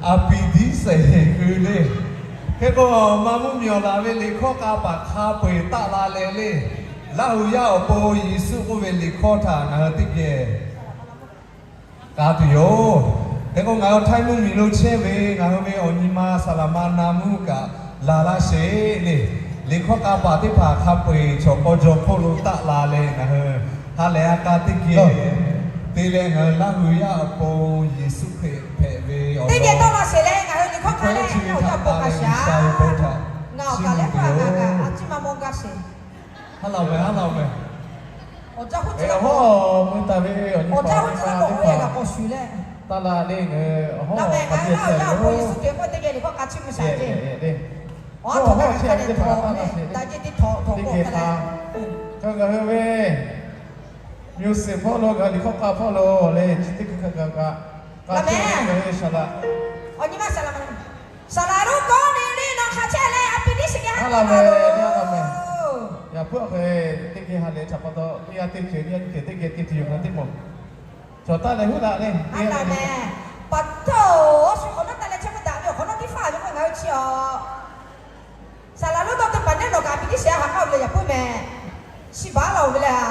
A pi tiˉ shehˍ hk'e le. Hk'e k'o, maˇ mvuhˇ miˬ awˬ laˬ ve liꞈ hkawˇ k'a paˍ hk'a peu-eˬ taˆ la leh le, Laˇ hu yaˇ awˬ pon Yeˍsuˆ k'oˆ ve liꞈ hkawˇ htaꞈ ngaˬ hui teˇ geh k'a tuˬ yoˬ. Hk'e k'o, ngaˬ hui Htaiˇ mvuhˇ miˬ lo chehˇ ve ngaˬ hui ve awˬ nyi ma saˍ laˍ ma na mvuhˇ kaꞈ laˬ laˇ sheˍ le. Liꞈ hkawˇ k'a paˍ teˇ hpaˍ hk'a peu-eˬ chaw k'aw jaw hk'oˆ lo taˆ la leh ngaˬ hui ha lehˬ a k'a teˇ geh te leh ngaˬ hui Laˇ hu yaˇ awˬ pon Yeˍsuˆ Hkriꞈ hpehꞈ ve awˬ teˇ geh tawˇ la sheˍ leh ngaˬ hui liꞈ hkawˇ k'a leh awˬ yaˇ awˬ pon k'a shaˍ. Ngaˬ awˬ kaˍ lehˬ hk'a a kaꞈ a ciˉ maˇ mawˇ gaˇ sheˍ. Haˉ laˬ meh, haˉ laˬ meh. Awˬ jaˇ huˉ ceuˬ, awˬ jaˇ huˉ ceuˬ k'awꞈ k'oˆ ve kaꞈ k'awꞈ shuˍ leh, taˇ la le, ngaˬ hui awˬ hawˉ awˬ hk'aw Yeˍsuˆ Hkriꞈ k'oˆ teˇ geh liꞈ hkawˇ k'a chiˇ mvuh shaˍ ceˇ. Awˬ hawˉ awˬ hk'aw hk'a dehꞈ htaꞈ daꞈ jeˇ teˇ htaw htaw k'oˆ hk'a leh, ngaˬ hui ve mvuhˇ suhˍ hpawˇ lo ngaˬ hui liꞈ hkawˇ k'a hpawˇ lo le chi teˇ hkui hk'a gaˬ kaꞈ k'a meh, ngaˬ hui shaˍ laꞈ, awˬ nyi ma shaˍ laꞈ, Saˍ laˍ lonˉ Kawˇneˍriˆ nawˬ hk'aˬ chehˇ leh a pi tiˉ shiˍ geh haˉ la ve. Yaꞈ puiˉ hk'e teˇ geh ha lehˬ htaꞈ pa taw teˇ g'aˇ teˇ ceuˬ nyi teˇ geh teˇ ceuˬ yoˬ ngaˬ teˇ mawˬ cawˬ taˍ leh huˉ daꞈ le. Aˉ laˬ meh, pa taw, shu hk'awꞈ nawˉ taˍ leh chehˇ hpaˇ daꞈ ve awˬ hk'awꞈ nawˉ teˇ hpaˍ ve k'o ngaˬ hui chi awˬ Saˍ laˍ lonˉ dawˇ teˇ hpaˍ neˉ nawˬ kaꞈ a pi tiˉ shiˍ a haꞈ k'aˇ ve le yaꞈ puiˉ meh, chi baˬ laˬ ve le a.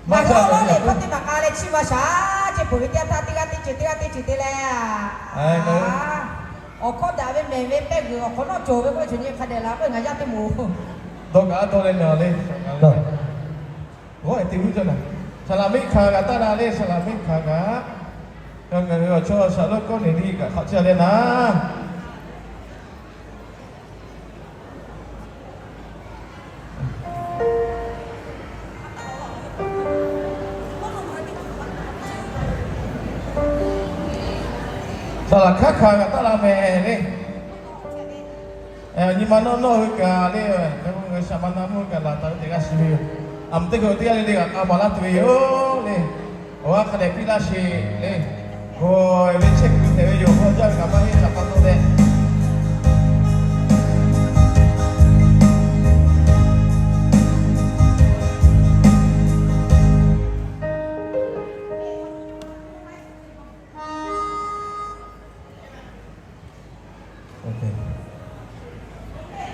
Ngaˬ hui awˬ lawn lehˬ hkawˇ teˇ maˬ k'a leh chiˇ mvuh shaˍ ceˇ, peuˬ ve teˇ yanˇ htaˇ teˇ g'aˇ teˇ ceuˬ teˇ g'aˇ teˇ ceuˬ te leh, awˬ hkawˇ daꞈ ve mehˬ ve pehˇ g'uiˬ awˬ hk'awꞈ nawˉ cawˬ ve k'oˆ ve cawˬ nyi hk'a dehꞈ la k'oˆ ve ngaˬ yaˇ teˇ moˍ dawˇ kaꞈ dawˇ leh meh a le. G'awˇ e te g'uˇ cawˇ naˍ, Saˍ laˍ miˆ hkanˍ kaꞈ taˇ la le, Saˍ laˍ miˆ hkanˍ kaꞈ, ngaˬ hui awˬ chawˇ Saˍ laˍ lonˉ Kawˇneˍriˆ kaꞈ hk'aˬ chehˇ le naˍ. Saˍ laˍ hkanˍ kaꞈ taˇ la meh le. Nyi ma nawˇ nawˇ hui kaꞈ le, ngaˬ hui shaˍ ma na mvuhˇ hui kaꞈ laˬ taˍ ve teˇ g'aˇ shiˍ ve yoˬ. Aˬ mvuhˇ teˇ hkui teˇ g'aˇ le le kaꞈ k'a maˍ laˇ tuˬ ve yoˬ le. Awˬ g'aˇ hk'a dehꞈ piˇ laˇ sheˍ le. Gawˬ ve chehˇ kuiˬ hpehꞈ ve yoˬ. Hk'aw jaˇ ve kaꞈ maˇ heˆ shaˍ pa taw leh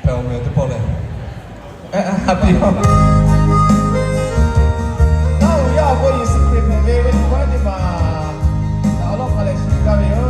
Hpehꞈ-oˬ meh teˇ pawˆ leh, a piˇ-oˬ. Laˇ hu yaˇ awˬ pon Yeˍsuˆ Hkriꞈ hpehꞈ ve venˇ baˆ teˇ hpaˍ, awˬ lawˉ hk'a lehˬ shiˍ gaˇ ve yoˬ.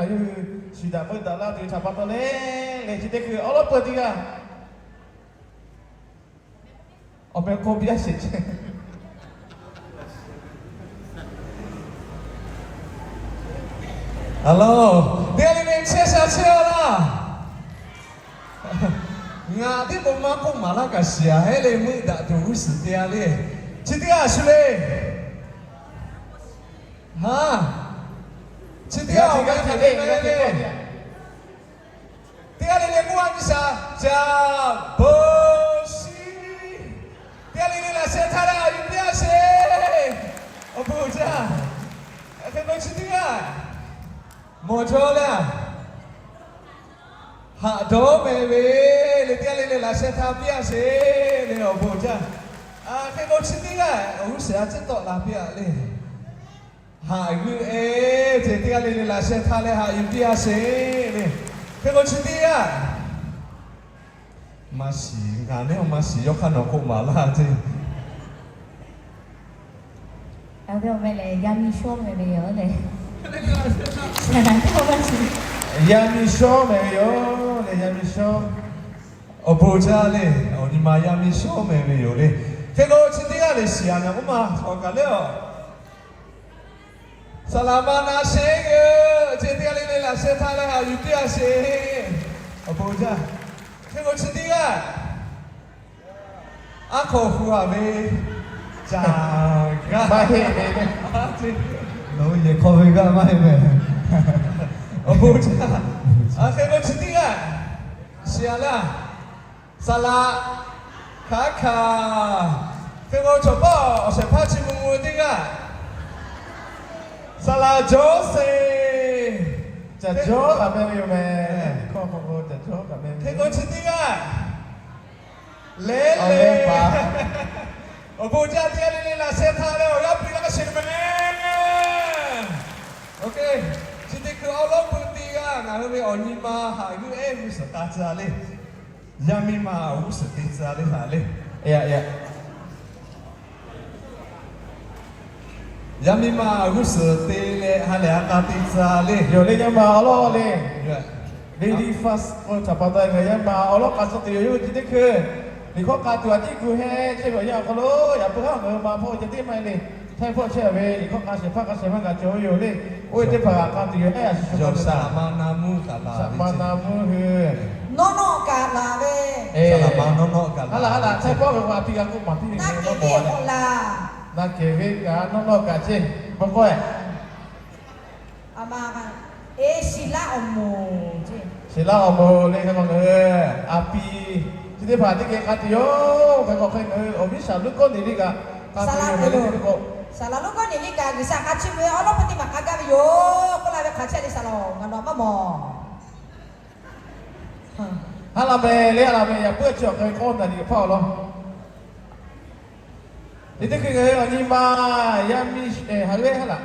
Hui shiˍ daꞈ peuˬ daꞈ laˇ tuˬ htaꞈ pa taw le, lehˬ chi teˇ hkui awˉ lawˉ peuˬ teˇ g'aˇ awˬ meh k'oˆ piˇ a sheˍ ce. Awˬ lawn teˇ g'aˇ le le chehˇ sha chehˇ a laˇ. Ngaˬ teˇ k'o maˇ k'oˆ maˍ laˇ kaꞈ shiˍ a heˆ le, meuˆ daꞈ tuˬ g'uˇ suhˍ te a le. Chi teˇ g'aˇ shu le. Ha, chi teˇ g'aˇ awˬ g'aˇ hk'e le le. Teˇ g'aˇ le le k'oˆ a nyi shaˍ, Caˍ bon shiˍ. Teˇ g'aˇ le le laꞈ sheh htaˇ leh a yuˬ piˇ a sheˍ. Awˬ bon jaˇ. Hk'e k'o chi teˇ g'aˇ mawˬ jaw leh a haꞈ dawˇ meh ve le, teˇ g'aˇ le le laꞈ sheh htaˇ piˇ a sheˍ le, awˬ bon jaˇ. Hk'e k'o chi teˇ g'aˇ awˬ g'uˇ suhˍ a ciˉ tawˆ la piˇ a le. Haꞈ g'euˆ e ce, teˇ g'aˇ le le laꞈ sheh htaˇ leh haꞈ yuˬ piˇ a sheˍ le. Hk'e k'o chi teˇ g'aˇ maˇ shiˍ, ngaˬ neˇ maˇ shiˍ, yawˇ hk'aˇ nawˬ k'oˆ maˍ laˇ ce. Awˬ viˉ awˬ meh lehˬ, yaˇ miˇ shawˉ meh ve yoˬ lehˬ. Yaˇ miˇ shawˉ meh ve yoˬ lehˬ, yaˇ miˇ shawˉ. Awˬ bon jaˇ le, awˬ nyi ma yaˇ miˇ shawˉ meh ve yoˬ le. Hk'e k'o chi teˇ g'aˇ lehˬ shiˍ a naˍ k'oˆ ma awˬ kaˬ le a. Saˍ laˍ ma na sheˍ g'euˆ ce, teˇ g'aˇ le le laꞈ sheh htaˇ leh haꞈ yuˬ piˇ a sheˍ. Awˬ bon jaˇ. Hk'e k'o chi teˇ g'aˇ aˉ hk'aw hu a ve caˍ g'aˇ maˇ heˆ ve le. Nawˬ hui yehˬ hk'aw ve g'aˇ maˇ heˆ meh. Awˬ bon jaˇ. Hk'e k'o chi teˇ g'aˇ shiˍ a laˇ. Saˍ laˍ hkaˉ hkanˍ. Hk'e k'o chaw paˇ awˬ shehˍ hpaˇ chi mvuh mvuh teˇ g'aˇ, saˍ laˍ jawˇ sheˍ. Caˍ jawˇ kaꞈ meh ve yoˬ meh. Hk'e k'o chi teˇ g'aˇ lehˬ le, awˬ bon jaˇ, teˇ g'aˇ le le laꞈ sheh htaˇ leh awˬ g'aˇ piˇ laˇ sheˍ meh. Chi teˇ hkui awˉ lawˉ peuˬ teˇ g'aˇ ngaˬ hui ve awˬ nyi ma haꞈ g'euˆ ehˉ g'uˇ suhˍ k'a tcuh a le. Yaˇ miˇ ma g'uˇ suhˍ te tcuh a le haꞈ le. Yaˇ miˇ ma g'uˇ suhˍ te leh ha lehˬ a k'a te tcuh a le. Yoˬ le, yaˇ ma awˉ lawˉ le. Ladies first k'oˆ htaꞈ pa taw ngaˬ yaˇ ma awˉ lawˉ k'a tcuh tuˬ yoˬ. Yawˇ hui chi teˇ hkui liꞈ hkawˇ k'a tuˬ a tiˉ gu heˆ chehˇ ve awˬ yanˇ awˬ hk'aw lo, yaꞈ puiˉ haˉ ngaˬ hui ma hpawˇ ceh tiˉ maˇ heˆ le. Htaiˇ hpawˇ chehˇ ve liꞈ hkawˇ k'a shehˍ hpaˇ k'a shehˍ maˇ g'a cawˬ ve yoˬ le. Oˇ ve teˇ hpaˍ k'a tuˬ yoˬ. Haˉ a shu shu k'a tuˬ saˍ laˍ ma na mvuhˇ kaꞈ la ve, saˍ laˍ ma na mvuhˇ hui, nawˉ nawˆ kaꞈ la ve, saˍ laˍ ma nawˉ nawˆ kaꞈ la. Haˉ laˬ haˉ laˬ, htaiˇ pawˆ ve k'o a piˇ g'a k'oˆ maˍ piˇ ve, na keˍ ve k'o la, na keˍ ve kaꞈ nawˉ nawˆ kaꞈ ceˇ, bawˇ k'awehˇ. A ma, e shiˍ laˇ awˬ moˍ ceˇ. Shiˍ laˇ awˬ moˍ le, hk'e k'o ngaˬ hui a piˇ chi teˇ hpaˍ teˇ geh k'a tuˬ yoˬ. Hk'e k'o hk'e ngaˬ hui awˬ viˉ shaˍ Luˉkawˇneˍliˆ kaꞈ k'a tuˬ yoˬ le, teˇ k'o. Saˍ laˍ Luˉkawˇneˍliˆ kaꞈ G'uiˬsha k'a chiˇ mvuh ve awˉ lawˉ peuˬ teˇ maˬ k'a gaˇ ve yoˬ k'oˆ la ve hk'aˬ chehˇ le saˍ laˍ ngaˬ nawˬ maˇ mawˬ. Haˉ la meh le, haˉ la meh, yaꞈ puiˉ chi awˬ hk'e k'awˇ na liꞈ hpaˇ awˬ lawn. Teˇ teˇ hkui ngaˬ hui awˬ nyi ma yaˇ miˇ haꞈ ve haˉ laˬ.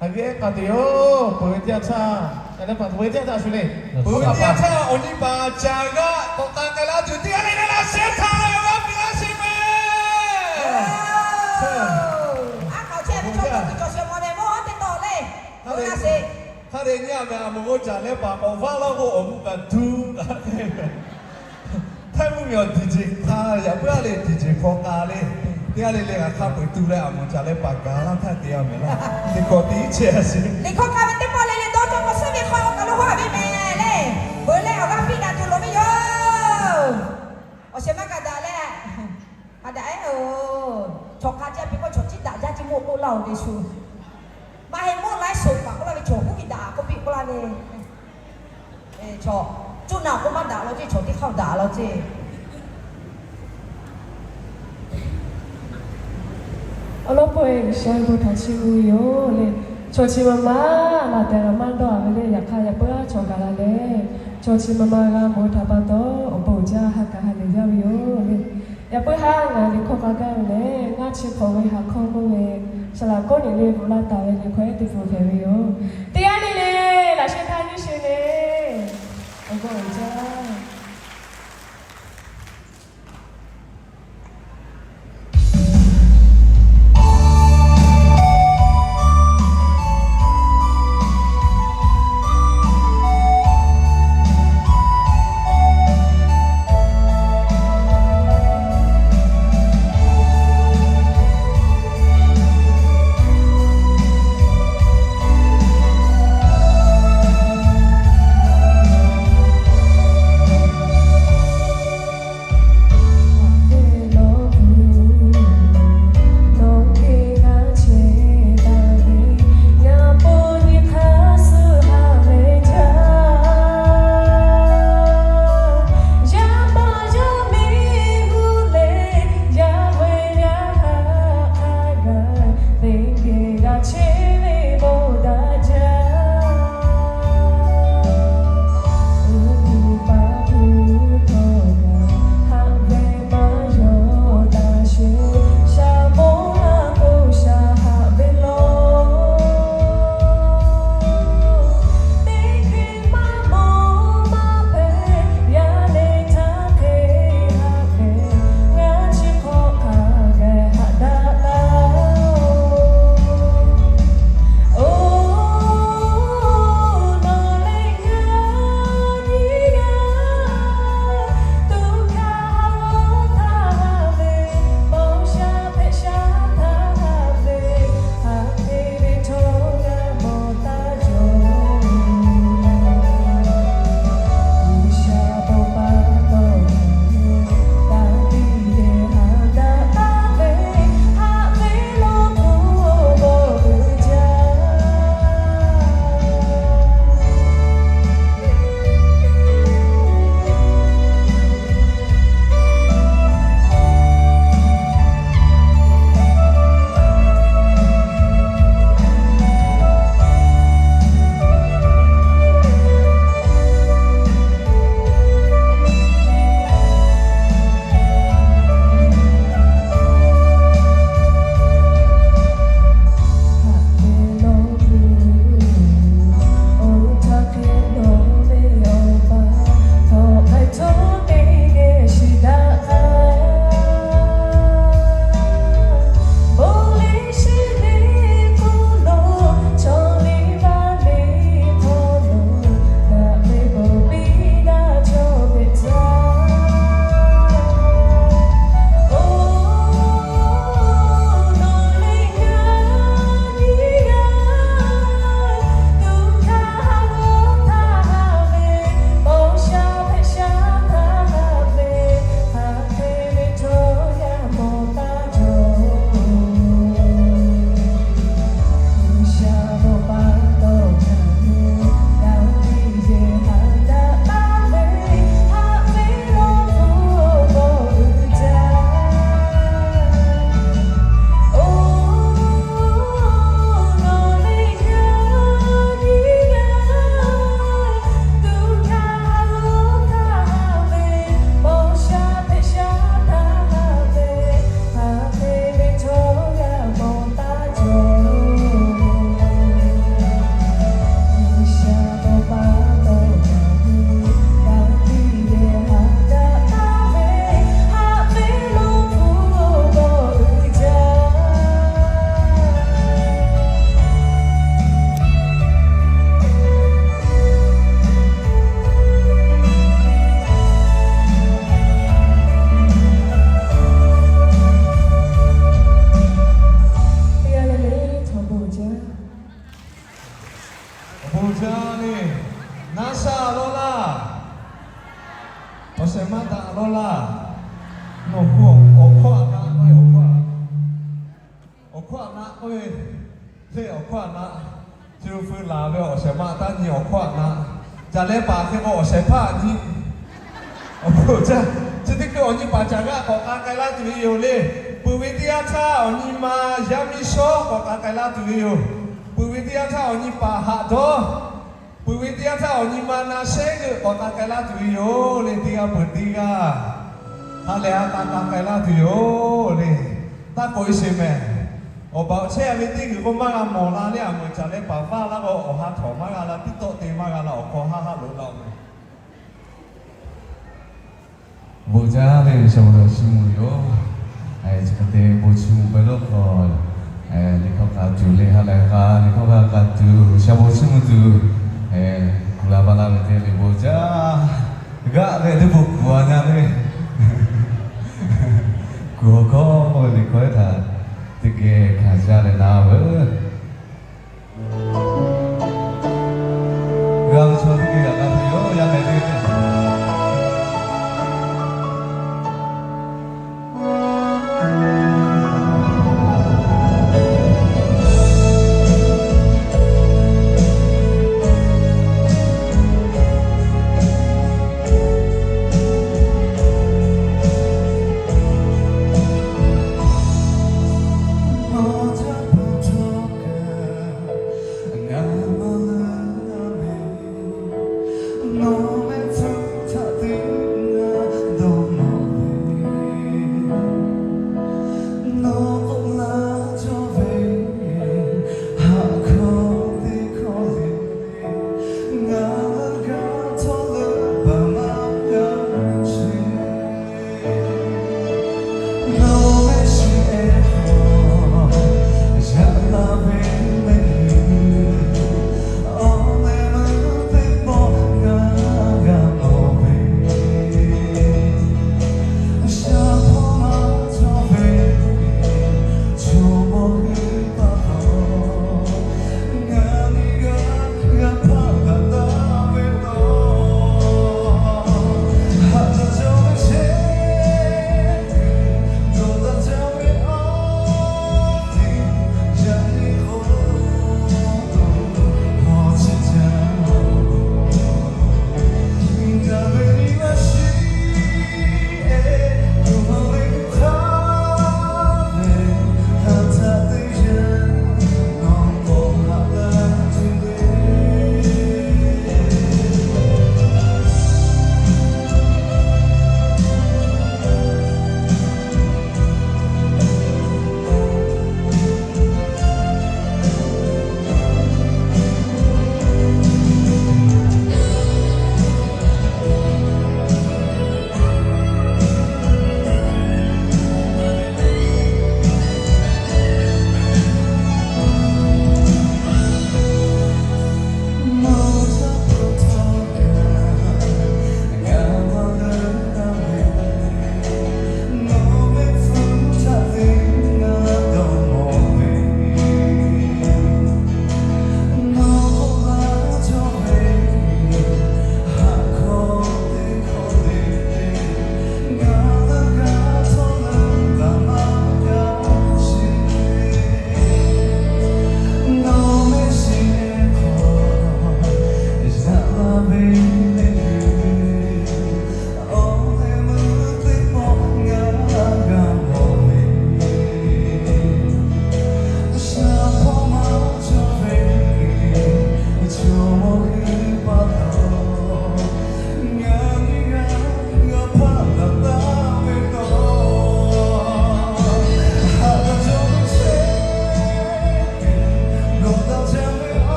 Haꞈ ve ehˉ k'a tuˬ yoˬ. Peuˬ ve teˇ yanˇ htaˇ, peuˬ ve teˇ yanˇ htaˇ shu le. Peuˬ ve teˇ yanˇ htaˇ awˬ nyi paˍ caˍ g'aˇ k'awꞈ k'ai k'ai laˇ tuˬ teˇ g'aˇ le le laꞈ sheh htaˇ leh awˬ g'aˇ piˇ laˇ sheˍ meh. Aˉ k'aꞈ chehˇ ve chaw cawˬ tuˬ cawˬ sheˍ mawˬ leh mawˇ haˉ teˇ tawˆ le. Hk'a dehꞈ nyi a meh, a moˍ g'awˇ caˍ leh paˍ k'awꞈ vaˇ laˇ k'o awˬ mvuhˇ kaꞈ duˇ kaꞈ Htaiˇ mvuhˇmiˬ awˬ diˬ jeˬ hk'a yaꞈ puiˉ a le, diˬ jeˬ hpaw k'a le. Teˇ g'aˇ le le g'a hk'a peu-eˬ tu leh a moˍ caˍ leh paˍ gaˬ laˇ htaˇ te a mehˍ laˇ. Teˇ kawꞈ tiˉ chehˇ a sheˍ. Liꞈ hkawˇ k'a ve teˇ pawˆ le le dawˇ cawˇ k'awꞈ suhˉ ve hk'aw kaꞈ lo haˉ ve mehˍ le. Peuˬ leh awˬ g'aˇ piˇ daꞈ tuˬ loˍ ve yoˬ. Awˬ shehˍ maˇ kaꞈ daꞈ leh, a daꞈ ehˉ-oˬ, chaw hk'a jaˇ piˇ k'o chaw ciˉ daꞈ jaˇ ciˉ mawˇ k'oˆ laˇ-oˬ ve shu. Maˇ heˆ mawˇ laiˉ shoˍ paˍ k'oˆ laˇ ve chaw huˉ ve daꞈ k'oˆ piˇ k'oˆ laˇ ve. Chaw, cuˇ naˬ k'o maˇ daꞈ law ceˇ, chaw teˇ hk'aˇ daꞈ law ceˇ. Awˬ lawn k'o, G'uiˬsha bon htaꞈ chiˇ mvuh ve yoˬ le. Chaw chi ma ma laˬ tehꞈ g'a maˇ dawˇ-a ve le, yaꞈ hk'aˇ yaꞈ puiˉ haˉ chaw gaˬ la leh, chaw chi ma ma g'a mawˬ htaꞈ pa taw, awˬ bon uiˍ jaˇ ha kaꞈ ha lehˬ jaˇ ve yoˬ le. Yaꞈ puiˉ haˉ ngaˬ liꞈ hkawˇ k'a gaˇ ve lehˬ, ngaˇ chi hk'awꞈ ve haꞈ hkawˇ k'oˆ ve, saˍ laˍ Kawˇneˍliˆ bvuhꞈ laˇ taˍ ve liꞈ hkawˇ ehˉ teˇ pfuhˍ hpehꞈ ve yoˬ. Teˇ g'aˇ le le laꞈ sheh htaˇ nyiˇ sheˍ le. Awˬ bon uiˍ jaˇ. shehˍ maˇ daꞈ lawˇ laˇ. Nawˬ hui awˬ hkawˇ aꞈ naˆ k'oˆ ve, awˬ hkawˇ aꞈ naˆ k'oˆ ve, lehˬ awˬ hkawˇ aꞈ naˆ, co feu laˬ ve awˬ shehˍ maˇ taˇ nyi awˬ hkawˇ aꞈ naˆ. Caˬ leh paˍ hk'e k'o awˬ shehˍ hpaˇ aꞈ nyi. Awˬ hpfuhˇ caˇ, chi teˇ hkui awˬ nyi paˍ caˬ g'aˆ k'awꞈ k'a k'ai laˇ tuˬ ve yoˬ le. Peuˬ ve teˇ yanˇ htaˇ awˬ nyi ma yaˇ miˇ shawˉ k'awꞈ k'a k'ai laˇ tuˬ ve yoˬ. Peuˬ ve teˇ yanˇ htaˇ awˬ nyi paˍ haꞈ dawˇ. Peuˬ ve teˇ yanˇ htaˇ awˬ nyi ma na shehˉ g'euꞈ k'awꞈ k'a k'ai laˇ tuˬ ve yoˬ le. Teˇ g'aˇ peuˬ teˇ g'aˇ ha lehˬ ha k'a k'a k'ai laˇ tuˬ yoˬ le. Taˇ k'oꞈ e sheˍ mehˍ. Awˬ baˬ awˬ chehˇ a ve teˇ g'uiˬ k'o maˇ g'a mawˬ la le. Aˬ meuꞈ caˬ leh paˍ vaˇ laˇ k'o awˬ ha htawꞈ maˇ g'a la, tiˉ tawˆ te maˇ g'a la, awˬ hk'aw haˆ haˆ loꞈ la-oˬ mehˍ. Bon jaˇ le, shaˍ bon chiˇ mvuh yoˬ. Chi hk'e te bon chiˇ mvuh peuˬ lo k'o, liꞈ hkawˇ k'a tuˬ le, ha lehˬ k'a liꞈ hkawˇ k'a k'a tuˬ, shaˍ bon chiˇ mvuh tuˬ, kuˬ la ba laˇ ve teˇ liꞈ bon jaˇ. G'aˆ leh teˇ bon kuˬ a nyaˇ le. Kuˬ awˬ hkawˇ ve liꞈ hkawˇ ehˉ htaꞈ teˇ geh hkanˍ jaˇ leh na veuˬ. G'a ve chaw teˇ geh g'aꞈ k'a tuˬ yoˬ, yaˇ mehˍ teˇ geh.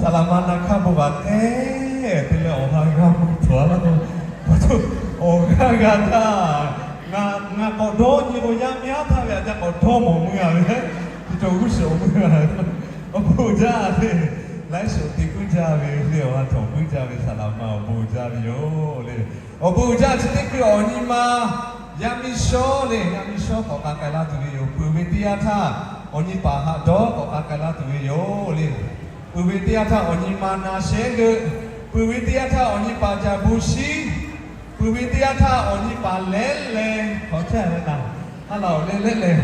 Saˍ laˍ ma na hkaˇ bon kaꞈ k'ehˉ te leh awˬ ha g'a mvuh tuˬ a laˇ k'o, awˬ g'aˇ g'a htaˇ, ngaˬ k'awꞈ dawˇ nyi k'o yaˇ miˇ haˉ htaˇ ve aꞈ ca k'awꞈ dawˇ mawˬ mui a ve, chi cawˬ g'uˇ suhˍ mui a. Awˬ bon jaˇ ve, laiˉ shuˍ te puiˉ jaˇ ve le, awˬ ha htawnˍ puiˉ jaˇ ve saˍ laˍ ma awˬ bon jaˇ ve yoˬ le. Awˬ bon uiˍ jaˇ chi teˇ hkui awˬ nyi ma yaˇ miˇ shawˉ le, yaˇ miˇ shawˉ k'awꞈ k'ai k'ai laˇ tuˬ ve yoˬ. Peuˬ ve teˇ yanˇ htaˇ awˬ nyi paˍ haꞈ dawˇ k'awꞈ k'ai k'ai laˇ tuˬ ve yoˬ le. Peuˬ ve teˇ yanˇ htaˇ awˬ nyi ma na shehˉ g'euꞈ, peuˬ ve teˇ yanˇ htaˇ awˬ nyi paˍ jaˍ bon shiˉ, peuˬ ve teˇ yanˇ htaˇ awˬ nyi paˍ lehˉ leh hk'awꞈ chehˇ ve taˍ, ha laˬ awˬ leh lehˉ leh,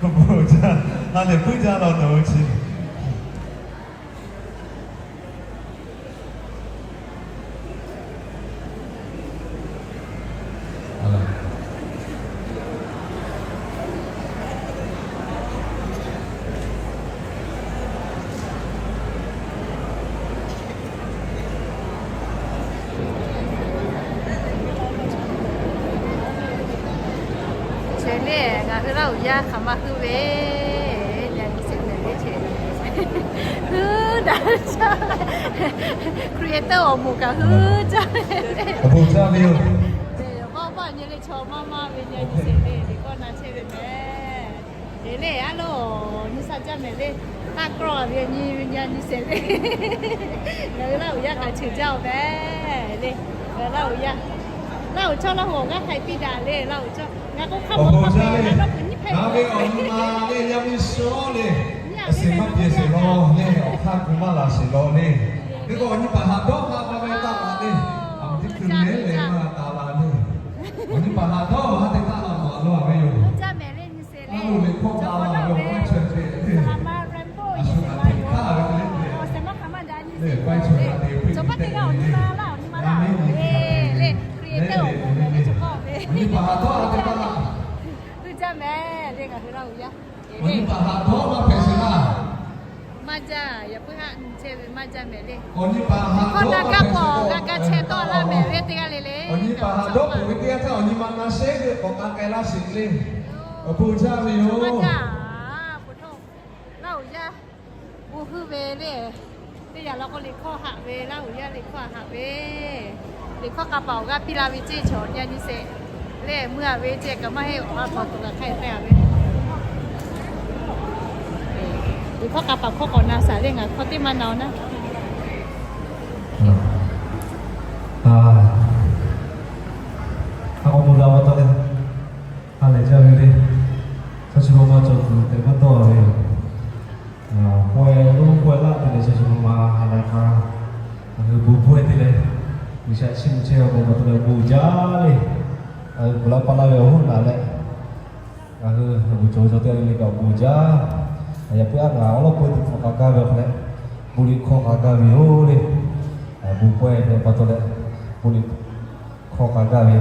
awˬ bon jaˇ, ha lehˬ puiˉ jaˇ law nawˬ hui chi Chi le, ngaˬ hui Laˇ huˍ yaˇ hk'aˬ ma hui ve, yaꞈ nyi sheˍ mehˍ le ce, hui daꞈ caˇ, Creator awˬ moˍ kaꞈ hui caˇ ve le. Awˬ bon jaˇ ve yoˬ. Awˬ baˆ nyi le chaw maˇ maˇ ve yaꞈ nyi sheˍ le, liꞈ kawˆ na chehˇ ve mehˍ. Eˬ le, a loˬ, nyi sha jaˇ mehˍ le. Taˇ kawˆ ve nyi ve yaꞈ nyi sheˍ le. Ngaˬ hui Laˇ huˍ yaˇ k'aꞈ cheuˬ jaˇ-oˬ mehˍ le. Ngaˬ hui Laˇ huˍ yaˇ, Laˇ huˍ chaw Laˇ huˍ awˬ g'aˇ hk'ai piˇ daꞈ le, Laˇ huˍ chaw. Ngaˬ k'o hk'a mawˬ hk'a mehˍ, ngaˬ dawˇ kuiˬ nyiˇ hpehꞈ ve awˬ nyi ma le, yaˇ miˇ shawˉ le, a sheˍ maˇ piˇ sheˍ law le, awˬ hk'aˇ kuˬ maˇ laˬ sheˍ law le. Teˇ k'o awˬ nyi paˍ haꞈ dawˇ haꞈ pa ve taˇ laˬ le, a teˇ hkui lehˉ lehˬ maˇ taˍ la le. Awˬ nyi paˍ haꞈ dawˇ haꞈ te taˇ laˬ maˍ law ve yoˬ. Aˬ, liꞈ hkawˇ taˍ la ve awˬ hk'aˇ chaweh te le. A shu kaꞈ te htaˇ ve te le. Lehˬ, k'ai chaweh te hpuˇ te le. Awˬ nyi paˍ haꞈ dawˇ haꞈ te taˇ laˬ. Hui jaˇ mehˍ le, ngaˬ hui Laˇ huˍ yaˇ. Awˬ nyi paˍ haꞈ dawˇ maˇ hpehꞈ sheˍ laˇ. Maˇ jaˇ, yaꞈ puiˉ haˆ nyi chehˇ ve maˇ jaˇ mehˍ le. Awˬ nyi paˍ haꞈ dawˇ maˇ hpehꞈ sheˍ laˇ. Ga ga chehˇ tawˆ la mehˍ le teˇ g'aˇ le le. Awˬ nyi paˍ haꞈ dawˇ peuˬ ve teˇ yanˇ htaˇ awˬ nyi ma na shehˉ g'euꞈ k'awꞈ k'ai k'ai laˇ sheˍ le. Awˬ bon jaˇ ve yoˬ. Laˇ huˍ yaˇ bon hui ve le. Teˇ yanˇ law k'o liꞈ hkawˇ haꞈ ve, Laˇ huˍ yaˇ liꞈ hkawˇ haꞈ ve, liꞈ hkawˇ k'a paˍ awˬ g'aˇ piˇ la ve ceˇ chaw yaꞈ nyi sheˍ le. Mui a ve ceˇ kaꞈ maˇ heˆ, awˬ ha htawnˍ tuˬ kaꞈ hk'aˬ hk'e te a ve. Liꞈ hkawˇ k'a paˍ hkawˇ k'awꞈ na shaˍ le, ngaˬ hkawˇ teˇ maˇ na-oˬ naˉ. A, a k'awꞈ moˬ daꞈ-oˬ taw le. Ha lehˬ jaˇ ve le. Chaw chi ma ma cawˬ tuˬ tehꞈ maˇ dawˇ ve yoˬ. Pawehˇ lonˉ pawehˇ laˆ te leh chaw chi ma ma ha lehˬ k'a, ngaˬ hui bon pawehˇ te leh, G'uiˬsha chiˇ mvuh chehˇ ve awˬ bon pa taw leh bon jaˇ le. Ngaˬ hui kuˬ laˇ pa laˇ ve awˬ hoˉ naˍ leh, ngaˬ hui bon cawˬ ve chaw teˇ g'aˇ le le kaꞈ bon jaˇ. Yaꞈ puiˉ aˉ ngaˬ awˬ lawˉ pawehˇ teˇ hpaˍ k'a gaˇ ve awˬ hk'aw leh, bon liꞈ hkawˇ k'a gaˇ ve yoˬ le. Bon pawehˇ ve pa taw leh, bon liꞈ hkawˇ k'a gaˇ ve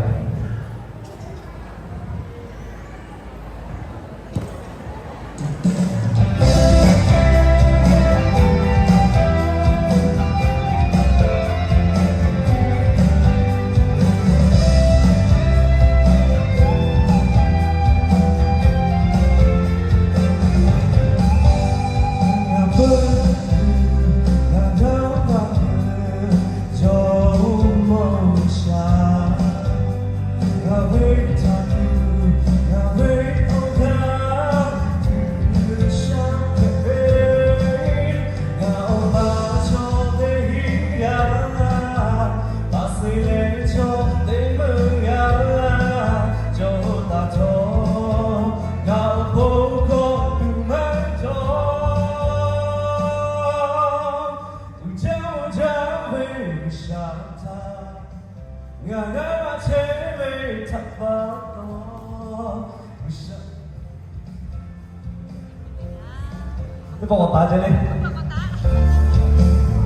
Teˇ pawˆ k'awꞈ taˍ ceh le.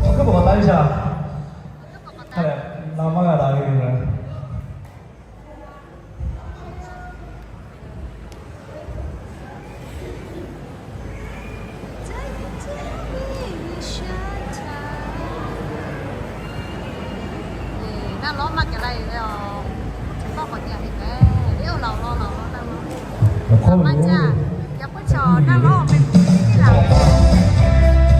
Awˬ hkuiˉ pawˆ k'awꞈ taˍ le shaˍ. Hk'a lehˬ, la maˇ g'a daꞈ ve yoˬ. Awˬ hkawˇ ve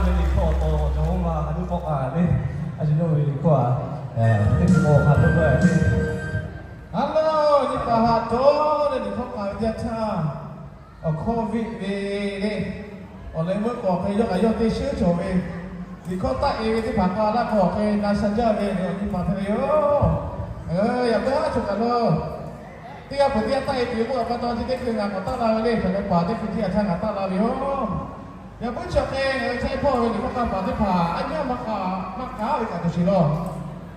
Liꞈ hkawˇ awˬ taw cawˬ ma ha nuˇ k'awꞈ k'ai le. A shu yawˇ ve liꞈ hkawˇ a, teˇ hkui k'awꞈ hk'aˬ lo k'ai le. A lawˬ nyi paˍ haꞈ cawˬ leh liꞈ hkawˇ k'ai ve teˇ yanˇ htaˇ, awˬ hkawˇ viˆ ve le. Awˬ leh meuˇ k'awꞈ hk'e yawˇ kaꞈ yawˇ teˇ shiˉ cawˬ ve, liꞈ hkawˇ taˆ e ve teˇ hpaˍ k'a laˇ k'o hk'e na sha jaˇ ve awˬ nyi paˍ hpehꞈ ve yoˬ. Yaꞈ hk'aˇ a cawˬ kaꞈ lawˬ, teˇ g'aˇ peuˬ teˇ g'aˇ taˆ e tuˬ ve k'oˆ a pa taw, chi teˇ hkui ngaˬ k'awꞈ taˆ la ve le. Hk'aˬ leh paˍ teˇ hkui teˇ yanˇ htaˇ ngaˬ taˆ la ve yoˬ. Yaꞈ puiˉ chi awˬ hk'e ngaˬ hui chehˇ hpawˇ ve liꞈ hkawˇ k'a paˍ teˇ hpaˍ a nyi maˇ k'a, maˇ k'a ve kaꞈ tuˬ sheˍ lawˬ.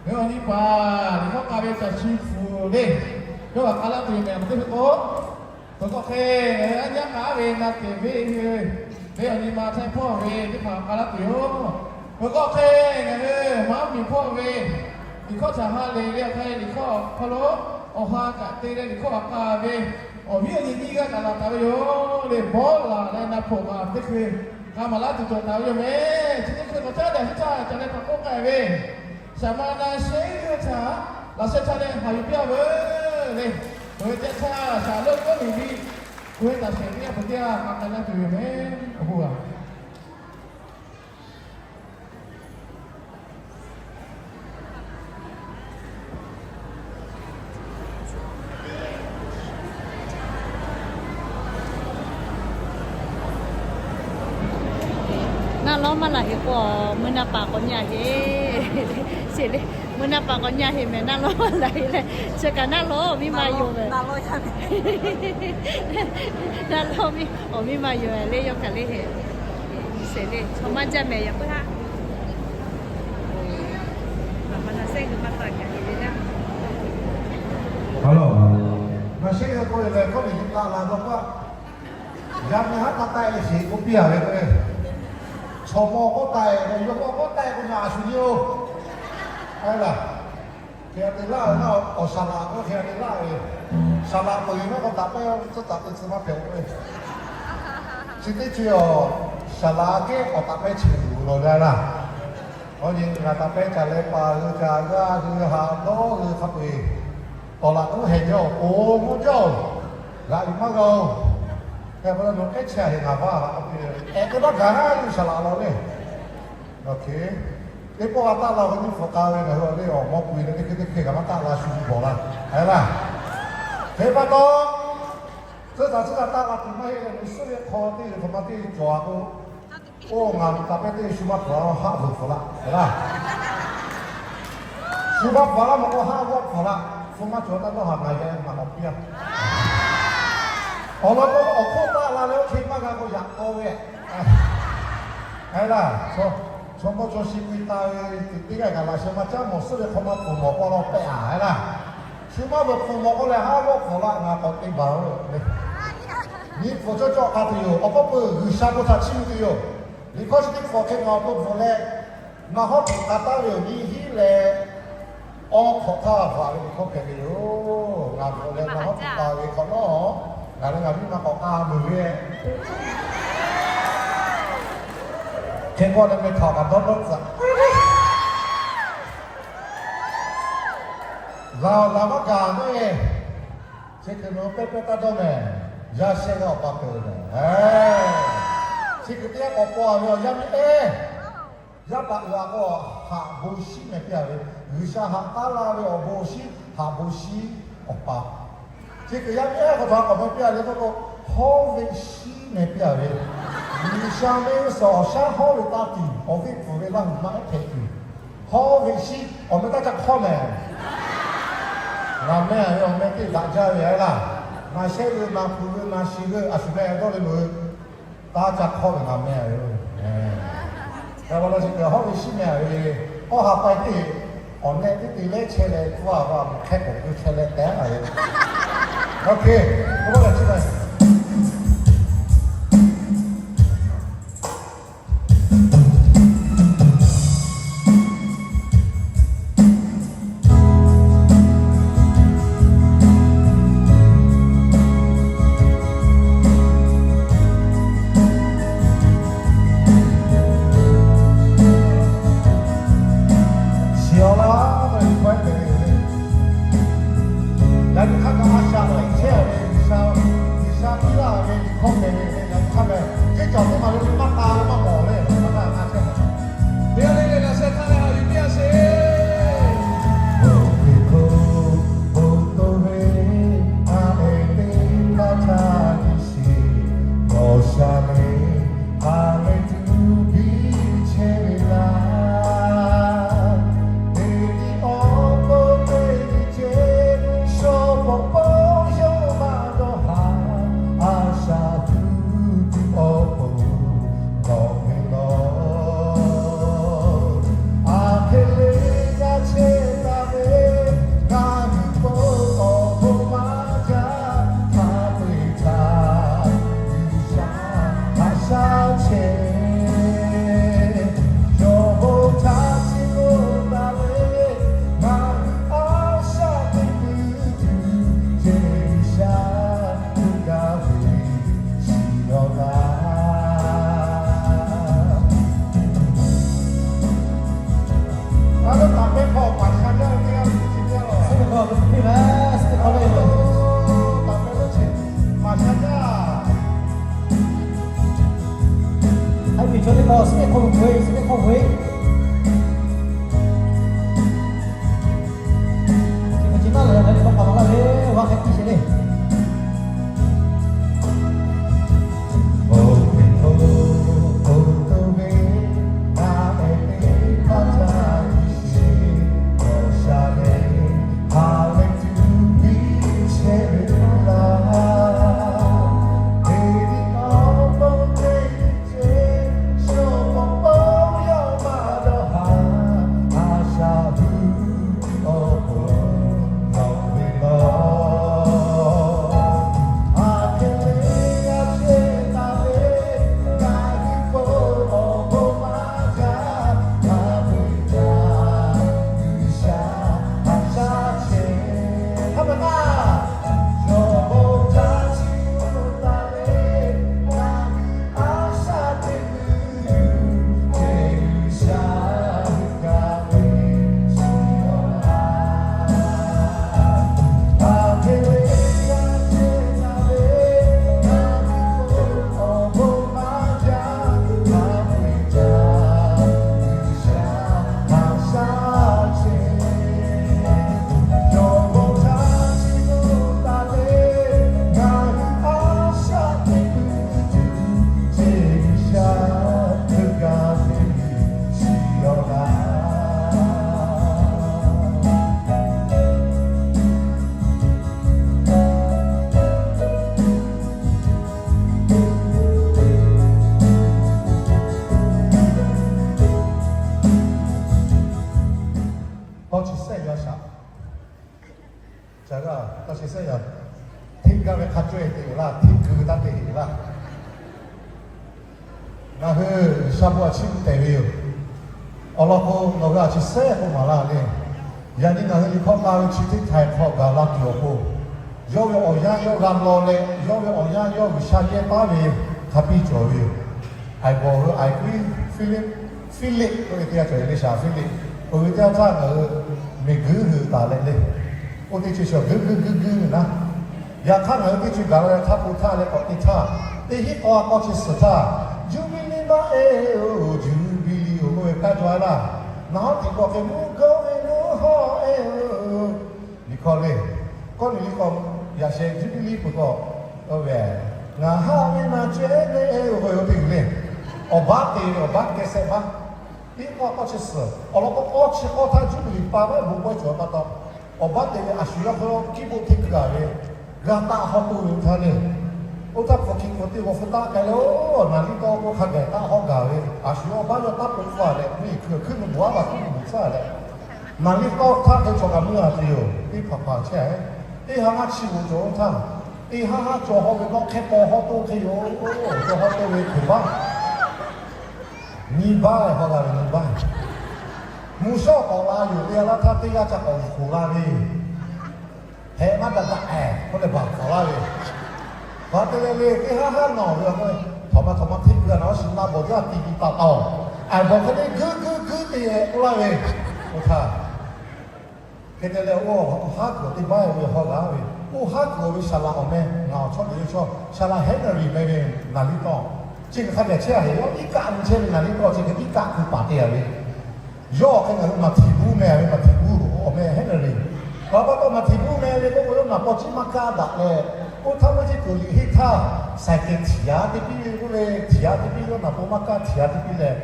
Ve awˬ nyi paˍ liꞈ hkawˇ k'a ve caˬ chi hpu le, yawˇ kaꞈ k'a laˇ tuˬ yoˬ mehˍ teˇ hkui k'o, peuˬ k'o hk'e ngaˬ hui a nyi k'a ve na kehˬ ve hui, ve awˬ nyi ma chehˇ hpawˇ ve teˇ hpaˍ k'a laˇ tuˬ yoˬ. Peuˬ k'o hk'e ngaˬ hui maˇ miˬ hpawˇ ve liꞈ hkawˇ caˬ ha lehˬ ve awˬ hk'e liꞈ hkawˇ awˬ hk'aw lo awˬ ha kaꞈ te leh liꞈ hkawˇ a k'a ve awˬ viˉ awˬ nyi nyiˇ g'aˇ kaꞈ laˬ taˍ ve yoˬ le. Bawˇ laˬ leh na hpoꞈ kaꞈ teˇ hkui k'a maˍ laˇ tuˬ cawˬ taˍ ve yoˬ mehˍ. Chi teˇ hkui k'awꞈ caˉ daꞈ hiˉ caˇ ca leh htaꞈ k'oˆ k'ai ve, shaˍ ma na shehˉ g'aˇ htaꞈ laꞈ sheh htaˇ leh haˍ yuˬ piˇ a veuˬ le. Peuˬ ve teˇ yanˇ htaˇ shaˍ leuˆ yawˇ miˬ miˇ, peuˬ ve taˍ shehˍ teˇ g'aˇ peuˬ teˇ g'aˇ k'a k'ai laˇ tuˬ yoˬ mehˍ. Awˬ bon a Naˆ lawˉ maˇ laˬ heˆ k'o, meuˇ naˆ paˍ k'awꞈ nyi a heˆ. Sheˍ le, meuˇ naˆ paˍ k'awꞈ nyi a heˆ mehˍ, naˆ lawˉ maˇ laˬ heˆ leh, chi kaꞈ naˆ lawˉ awˬ miˇ ma yoˬ mehˍ. Naˆ lawˉ miˇ awˬ miˇ ma yoˬ le, yawˇ kaꞈ le heˆ. Sheˍ le, chaw maˇ jaˇ mehˍ yaꞈ puiˉ haˉ. Naˬ shehˉ g'a k'oˆ ve lehˬ, kawˇ liꞈ nyi taˆ la dawˇ hpaˇ, yaˇ miˇ haˉ hk'a taˆ e sheˍ k'oˆ piˇ a ve k'o, chaw mawˇ k'awꞈ taˆ e, yawˇ k'awꞈ taˆ e k'o, ngaˬ a shu nyi-oˬ. Aˉ laˬ, hk'e te laˇ ve naˆ, awˬ saˍ laꞈ k'o hk'e te laˇ ve, saˍ laꞈ peuˬ ve maˇ k'awꞈ taꞈ pehˇ, tcuhˉ taꞈ te tcuh maˇ hpehꞈ k'oˆ ve, chi teˇ ceuˬ awˬ saˍ laꞈ kehˉ k'awꞈ taꞈ pehˇ chehˇ tuˬ loˬ jaˇ laˇ. Awˬ nyi ngaˬ taꞈ pehˇ caˬ leh paˍ hui caˬ g'aˇ hui haꞈ dawˇ hui hk'a peu-eˬ tawˍ laꞈ k'uˉ heh jaˇ-oˬ, oˬ mvuhˇ jaˇ-oˬ, g'aꞈ yuˬ maˇ g'a-oˬ. Hk'e k'o leh nawˬ kehˉ chehˇ a heˍ ngaˬ vaˇ laꞈ k'oˆ piˇ ve, ehˉ teˇ baˆ gaˬ naˉ yuˬ saˍ laꞈ law le. Teˇ pawˆ g'a taˆ la ve nyiˇ hpu k'a ve ngaˬ hui awˬ le awˬ mawˇ pui leh teˇ hk'e teˇ hk'e kaꞈ maˇ taˆ la shu bawˬ laˇ, a laˇ. Hk'e pa taw, tcuhˉ taˍ tcuhˉ taˍ taˆ la tuˬ maˇ heˆ leh, suhˉ ve hk'aw teˇ ve hk'aw ma teˇ ve cawˬ a k'o, oˇ ngaˬ taꞈ pehˇ teˇ ve shu maˇ pfuhˍ a haˆ vuiˬ pfuhˍ laˇ, a laˇ. Shu maˇ pfuhˍ laˇ mawˬ k'o haˆ g'awˇ pfuhˍ laˇ, shu maˇ cawˬ taˇ dawˇ haˍ ngaˬ yaꞈ maˬ k'awꞈ piˇ a. Awˬ lawn k'o, awˬ hk'oˆ taˆ la leh oˇ hk'e maˇ g'a k'o yaꞈ k'aw ve, a laˇ. Chaw mawˇ chaw shi k'oˆ taˍ ve teˇ g'aˇ kaꞈ laꞈ sheh maˇ caˉ mawˬ, suhˉ ve hk'aw ma pfuhˍ mawˬ k'o la pehˇ a, a laˇ. Shu maˇ vuiˬ pfuhˍ mawˬ k'o leh haˆ g'awˇ pfuhˍ laˇ ngaˬ k'awꞈ te baˬ-oˬ le. Nyi pfuhˍ cawˇ cawˇ k'a tuˬ yoˬ. Awˬ k'aw peuˬ G'uiˬsha k'o htaꞈ chiˇ mvuh tuˬ yoˬ. Liꞈ hkawˇ chi teˇ hkawˇ hk'e ngaˬ awˬ to bvuhꞈ leh, naˬ hawˉ tuˬ k'a taˉ ve awˬ nyi hiˉ leh, awˬ hk'awꞈ htaˇ bvuhꞈ ve liꞈ hkawˇ hpehꞈ ve yoˬ. Ngaˬ bvuhꞈ leh naˬ hawˉ tuˬ k'a ve hk'awꞈ nawˉ, ngaˬ leh ngaˬ miˇ ma k'awꞈ k'a meuˬ ve hk'e k'oˆ leh meh htaꞈ kaꞈ dawˇ dawˇ tcuhꞈ. Laˬ laˬ maˇ gaˬ naˉ e, chi kuiˬ nawˬ pehˇ pehˇ taˇ dawˇ mehˍ. Yaˇ shehˆ g'aˇ awˬ pa peuˬ mehˍ. Chi kuiˬ teˇ g'aˇ k'awꞈ paw a ve awˬ yaˇ miˇ ehˉ, yaˇ paˍ uiˍ a k'o, haꞈ bon shinˉ mehˍ piˇ a ve, G'uiˬsha haꞈ taˉ laˇ ve awˬ bon shinˉ, haꞈ bon shinˉ awˬ pa. Chi kuiˬ yaˇ miˇ ehˉ k'awꞈ htaꞈ k'awꞈ meh piˇ a ve k'oˆ k'o, hawˉ ve shinˉ mehˍ piˇ a ve, G'uiˬsha mehˆ g'uˇ suhˍ awˬ shaˉ hawˉ ve taˇ tuˬ, awˬ viˉ pfuhˍ ve Laˇ huˍ maˇ ehˉ hpehꞈ tuˬ, hawˉ ve shinˉ awˬ meh taˇ ca hk'awˇ mehˍ. Ngaˬ meh a ve awˬ meh teˇ daꞈ jaˇ ve a laˇ. Naˬ shehˆ ve, naˬ hpu ve, naˬ shiˍ ve, a shu meh dawˇ ve loˬ. Taˇ ca hk'awˇ ve ngaˬ meh a ve. Hk'e pa taw chi kuiˬ hawˉ ve shinˉ meh a ve, k'awˇ ha pa teˇ, awˬ nehˆ teˇ te lehˉ chehˇ leh hpu a va hk'e k'oˍ keu chehˇ leh tehˉ a ve. Oˇ hk'e, k'oˆ leh chi ve shiˍ awˬ laˇ ve hkawˇ hpehꞈ ve, yaꞈ nyi hk'a gaˬ a shaꞈ leh chehˇ ve G'uiˬsha, G'uiˬsha Awˬ, suhˉ teˇ hk'awꞈ ve, suhˉ teˇ hk'awꞈ ve, chi hk'e ce naˉ leh hk'e le k'awꞈ k'aꞈ laˇ ve, g'a hk'e piˇ sheˍ le. Tawˇ chi sehˉ yaˇ shaꞈ, ca g'a, tawˇ chi sehˉ yaˇ, hteˇ gaˇ ve hk'a caweh te laˇ, hteˇ keu taˇ te laˇ. Ngaˬ hui G'uiˬsha bon a ciˉ gu tehˬ ve yoˬ. Awˬ lawn k'o, nawˬ hui a chi sehˉ k'oˆ maˍ laˇ le. Yaꞈ nyi ngaˬ hui liꞈ hkawˇ k'a ve chi teˇ htaiˍ hk'aw gaˬ la tuˬ awˬ pon, yawˇ ve awˬ yanˇ yawˇ g'a law leh, yawˇ ve awˬ yanˇ yawˇ G'uiˬsha yehˇ paˉ ve hk'a piˇ cawˬ ve yoˬ. Aiˬ bawˬ hui Aiˬ k'uiˉ Hpiˇliˆ, Hpiˇliˆ k'oˆ ve teˇ g'aˇ cawˬ ve le shaˍ, Hpiˇliˆ. Oˬ ve teˇ g'aˇ htaˇ ngaˬ hui miˬguiˉ hui taˍ leh le, oˇ teˇ co sha guiˇ guiˇ guiˇ guiˇ ve naˉ. Yaꞈ hk'aˇ ngaˬ hui teˇ co gaˬ la leh htaˇ k'o htaˇ leh k'awꞈ te htaˇ, teˇ hinˉ k'aw a k'aw chi suhˍ htaˇ, Juˇbiˇliˇ maˇ e-oˬ, Juˇbiˇliˇ-oˬ k'oˆ ve kaˇ jaw a laˇ. Naˬ hawˉ tiꞈ k'awꞈ hk'e mvuhˇ gaˇ ve mvuhˇ hawˉ e-oˬ. Liꞈ hkawˇ le, kawˇ liꞈ liˇ k'awꞈ yaꞈ sheh Juˇbiˇliˇ peuˬ k'awꞈ, oˇ ve, ngaˬ haˆ ve naˬ ceh le-oˬ k'oˆ ve oˇ teˇ g'uiˬ le. Awˬ baˆ te ve, awˬ baˆ kehˬ shehˆ baˆ, teˇ k'awˇ k'awˇ chi suhˍ awˬ lawn k'o, k'awˇ chi k'awˇ htaˇ Juˇbiˇliˇ pa maˇ bon pawehˇ cawˬ pa taw, awˬ baˆ te ve a shu yawˇ hk'aw kiˇ bon hteˇ keu a ve, g'a taˆ hawˉ toˇ ve oˇ htaˇ le. Oˇ htaˇ hpu hki hk'aw teˇ g'aw hpu taˆ k'ai leh, oˇ naˍ liˇ tawˇ k'o hk'a gaˬ taˆ hawˉ gaˬ ve, a shu yawˇ baˆ yawˇ taˆ pon hpfuhˇ a leh, miˬ hkui hkui nuˬ buˬ aˉ baˬ hkuˇ nuˬ buˬ tcuhˉ a leh, naˍ liˇ tawˇ htaˇ hk'e chaw kaꞈ meuˇ a te yoˬ. Teˇ hpaˍ hpaˍ chehˇ, teˇ ha ngaˇ chi g'uˬ cawˬ oˇ htaˇ, teˇ ha ngaˇ cawˬ haw ve nawˇ hk'e paw hawˉ toˇ hk'e yoˬ. Cawˬ haw toˇ ve hk'e baˆ nyi baˆ hawˉ g'a ve nyi baˆ. Mvuhˇ shawˉ k'awꞈ la yoˬ. Teˇ g'aˇ laˇ htaˇ teˇ g'aˇ ca k'awꞈ k'oˬ la ve, heh maˇ daꞈ daꞈ-ehˍ k'oˆ leh baˬ k'awꞈ laˇ ve, baˬ te leh le teˇ haˉ haˉ nawˬ ve a k'o, htawnˍ ma htawnˍ ma hteˇ keu a naˬ awˬ shiˍ naˆ bawˬ jaˇ ti ti taˍ taˍ-oˬ. Aiˬ bawˬ hk'e le guiˇ guiˇ guiˇ te-e k'oˆ laˇ ve, oˇ htaˇ hk'e te leh oˇ haˉ kuiˬ teˇ baˆ ve hawˉ g'a ve, oˇ haˉ kuiˬ ve saˍ laꞈ awˬ meh ngaˬ awˬ chawˇ te ve chaw saˍ laꞈ Henry meh ve naˍ liˇ tawˇ, chi hk'e hk'a gaˬ chehˇ a heˍ, yawˇ iˉ kaˆ nyi chehˇ ve naˍ liˇ tawˇ chi hk'e iˉ kaˆ keu paˍ te a ve, yawˇ hk'e ngaˬ hui Maˍhtiˍ buˇ meh ve, Maˍhtiˍ buˇ awˬ meh Henry. Awˬ pa taw Maˍhtiˍ buˇ meh ve k'oˆ k'o, yawˇ naˍ paw ciˉ maˇ kaˇ daꞈ leh, oˇ htaˇ maˇ ceˇ tuˬ liꞈ heˆ htaˇ, saiˍ kehˬ htiˍ a teˇ piˇ ve k'oˆ ve, htiˍ a teˇ piˇ, yawˇ naˍ paw maˇ kaˇ htiˍ a teˇ piˇ leh,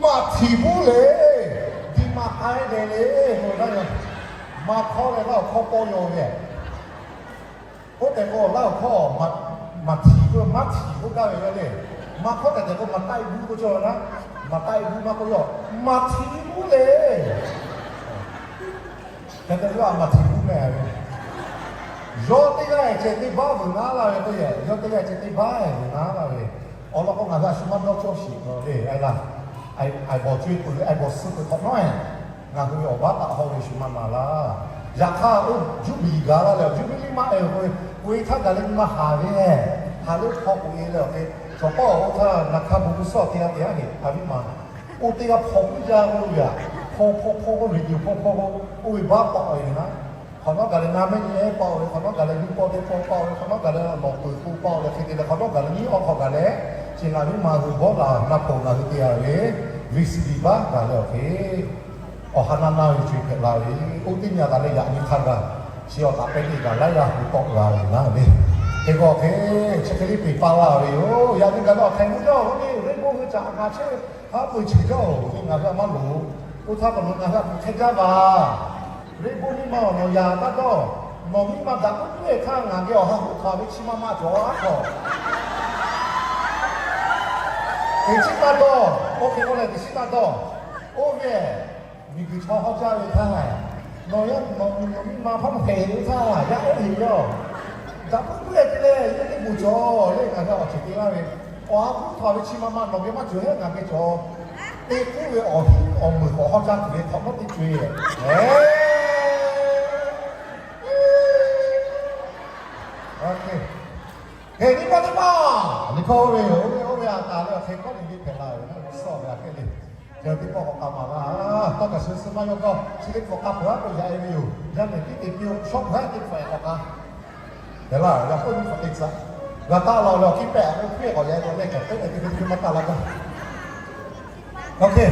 Maˍhtiˍ buˇ le, diˬ maꞈ k'ai dehꞈ le, k'oˆ ve naˉ, Maˍhtiˍ leh Laˇ awˬ hkawˇ paw yaw ve, oˇ tehꞈ k'o Laˇ awˬ hkawˇ Maˍhtiˍ k'oˆ, Maˍhtiˍ k'oˆ gaˇ ve le. Maˍhtiˍ tehꞈ k'o Maˍhtaˆ buˇ k'oˆ cawˇ ve naˉ, Maˍhtaˆ buˇ maˇ k'oˆ, Maˍhtiˍ buˇ le. Hk'e te leh Maˍhtiˍ buˇ meh ve, yawˇ teˇ g'aˇ ceh teˇ baˆ vuiˬ naˉ laˇ ve k'o yehˬ, yawˇ teˇ g'aˇ ceh teˇ baˆ vuiˬ naˉ laˇ ve, awˬ lawn k'o ngaˬ hui a shu maˇ dawˇ cawˇ sheˍ k'o le, a laˇ, aiˬ bawˬ co-e peuˬ ve, aiˬ bawˬ suh peuˬ hk'awꞈ nawˉ-e, ngaˬ hui ve awˬ baˆ taˆ hawˇ ve shu maˇ maˍ laˇ. Yaꞈ hk'aˇ oˇ Juˇbiˇliˇ gaˬ la leh, Juˇbiˇliˇ maˇ-e k'o, k'oꞈ-e htaˇ gaˬ leh nyi ma haˍ ve, haˍ leh hpaw k'oꞈ-e leh awˬ hk'e, chaw pawˆ oˇ htaˇ naˍ hk'a bon gu suhˉ teˇ g'aˇ teˇ g'aˇ heˍ a viˉ ma, oˇ teˇ g'aˇ hpaw puiˉ jaˇ k'oˆ ve a, hpaw hpaw hpaw k'oˆ ve yoˬ, hpaw hpaw k'o, oˇ ve baˆ paw-e ve naˉ, hk'awꞈ nawˉ gaˬ leh na mehˆ nyi-e paw ve, hk'awꞈ nawˉ gaˬ leh nyi paw teˇ paw paw ve, hk'awꞈ nawˉ gaˬ leh nawˬ peuˬ k'o paw ve hk'e te leh, hk'awꞈ nawˉ gaˬ leh nyi awˬ hk'awꞈ gaˬ leh, Ngaˬ hui maˇ hui bawˆ la na hpoꞈ ngaˬ hui te a ve, V C D baˆ gaˬ leh awˬ hk'e, awˬ ha na na ve chi hpehꞈ la ve, oˇ teˇ nyi a taˍ leh yaꞈ nyi hk'a gaˬ, chi awˬ taˍ pehˇ teˇ gaˬ laiˉ g'aˇ hui tawˆ g'a ve naˉ ve, hk'e k'o hk'e, chi hk'e le peˬ pa la ve yoˬ. Yaꞈ nyi gaˬ ve awˬ hk'e mvuhˇ jaˇ ve, venˇ baˆ hui caꞈ ngaˬ chehˇ ve, haˉ pui chi jaˇ-oˬ ve ngaˬ hui a maˇ loˍ. Oˇ htaˇ kaꞈ nawˬ ngaˬ hui a hpu hk'e jaˇ vaˬ. Venˇ baˆ miˇ ma-oˬ, nawˬ yaꞈ taˇ dawˇ. Nawˬ miˇ ma daꞈ k'oˆ piˇ ve htaˇ ngaˬ geh awˬ ha hoꞈ htaꞈ ve chi ma ma cawˬ a hk'aw. Teꞈ chiˉ taˇ dawˇ. Oˇ hk'e k'oˆ leh teꞈ chiˉ taˇ dawˇ. Oˇ ve miˬguiˬ chaw hawˇ jaˇ ve htaˇ, nawˬ yaˇ nawˬ miˇ ma hpaˇ maˇ hpehꞈ ve htaˇ yaˇ oˇ ve yoˬ. Daꞈ k'oˆ piˇ leh te leh yawˇ teˇ moˍ cawˬ le, ngaˬ geh awˬ ceuˬ te laˇ ve, awˬ ha hoꞈ htaꞈ ve chi ma ma nawˬ geh maˇ cawˬ heˉ ngaˬ geh cawˬ. Teˇ k'oˆ ve awˬ hiˉ awˬ meunˍ k'awꞈ hawˇ caˇ tuˬ ve hk'awꞈ nawˉ teˇ co e. Hk'e nyi ma teˇ maˬ liꞈ hkawˇ oˇ ve yoˬ. Oˇ ve a taˍ leh awˬ hk'e kawˆ liꞈ ve hpehꞈ la ve naˉ, suh ve aꞈ kehˉ le. Hk'e teˇ pawˆ k'awꞈ k'aˬ maˍ laˇ. Tawˇ kaꞈ shu suh maˇ yawˇ kawˇ chi teˇ pawˆ k'aˬ peuˬ haˉ peuˬ yaꞈ e ve yoˬ. Yaˇ nehˬ tiˉ te piˇ-oˬ, shawˉ peuˬ haˉ teˇ pawˆ k'awꞈ k'aˬ. Hk'e laˇ, yaꞈ k'oˆ nyi hk'awꞈ te tcuh. G'a taˆ la leh awˬ hkiˇ pehˆ ve hk'e k'awꞈ yaꞈ e ve leh hk'e teˇ nehˬ teˇ hkui hkui maˇ taˆ la gaˇ. Oˇ hk'e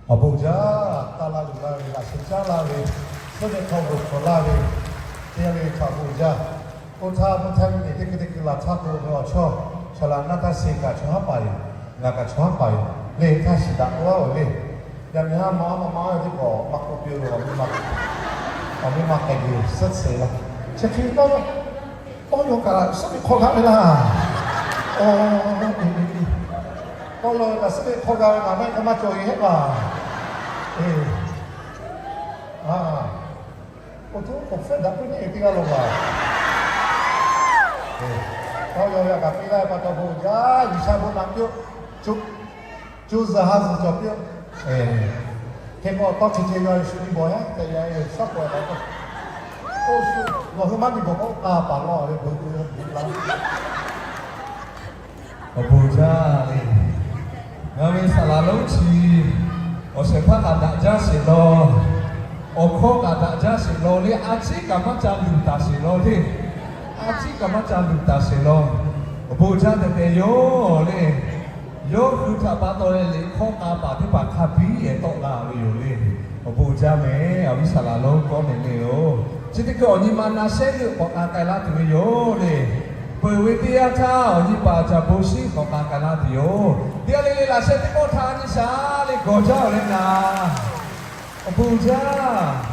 Awˬ bon jaˇ, taˇ laˇ luˬ laˇ ve, laꞈ sheh caˉ laˇ ve, suhˉ leh hk'aw g'oˬ hk'awꞈ laˇ ve, teˇ g'aˇ le le htaꞈ awˬ bon jaˇ. Oˇ htaˇ mvuhˇ htaˇ miˬ teˇ hkui teˇ hkui laˬ htaˇ k'o, awˬ chawˇ shaˍ laꞈ naˇ htaˇ se kaꞈ chaw haˉ paˍ yoˬ, ngaˬ kaꞈ chaw haˉ paˍ yoˬ le. Htaˇ shiˍ daꞈ k'oˆ laˇ-oˬ le. Yaꞈ nyi haˉ ma ma ma ve teˇ pawˆ maˇ k'oˆ piˇ-oˬ ve, awˬ miˇ ma k'ai geh suhˉ tcuh laˇ. Chi hk'e tawˇ tawˇ yaw kaꞈ suhˉ ve hk'aw g'a ve laˇ. Tawˇ yaw kaꞈ suhˉ ve hk'aw g'a ve, ngaˬ maˇ heˆ k'o maˇ cawˬ ve hehˉ paˍ. Oˇ htaˇ k'awꞈ hpfuhˇ daꞈ puiˉ nyi teˇ g'aˇ law laˇ. Tawˇ yaw yaꞈ kaꞈ piˇ laˇ ve pa taw bon jaˇ. G'uiˬsha bon naꞈ piˇ-oˆ. Co zuhˬ ha zuhˬ cawˬ piˇ-oˆ. Hk'e k'o tawˇ hk'e ceh yaw shu nyi bawˬ yaˇ tehꞈ yaꞈ shaˉ k'awꞈ-e la k'o, oˇ shu nawˬ hui maˇ nyi bawˬ k'o, k'a paˍ law ve bon bon la. Awˬ bon jaˇ le. Ngaˬ ve saˍ laˍ lonˉ chi awˬ shehˍ hpaˇ kaꞈ daꞈ jaˇ sheˍ law, awˬ hkawˇ kaꞈ daꞈ jaˇ sheˍ law le, a ciˉ kaꞈ maˇ ca luˬ taˍ sheˍ law le. A ciˉ kaꞈ maˇ ca luˬ taˍ sheˍ law. Awˬ bon jaˇ tehꞈ tehꞈ yoˬ le. Yawˇ hui htaꞈ pa taw leh liꞈ hkawˇ k'a paˍ teˇ hpaˍ hk'a biˇ-ehˍ tawˆ la ve yoˬ le. Awˬ bon jaˇ mehˍ, awˬ viˉ saˍ laˍ lonˉ kawˆ mehˍ le-oˬ. Chi teˇ hkui awˬ nyi ma na shehˉ g'euˆ k'awꞈ k'a k'ai laˇ tuˬ ve yoˬ le. Peuˬ ve teˇ yanˇ htaˇ awˬ nyi paˍ caˍ bon shiˉ k'awꞈ k'a k'ai laˇ tuˬ yoˬ. Teˇ g'aˇ le le laꞈ sheh teˇ pawˆ htaꞈ nyi shaˍ le gawˬ jaˇ-oˬ le naˍ. Awˬ bon jaˇ.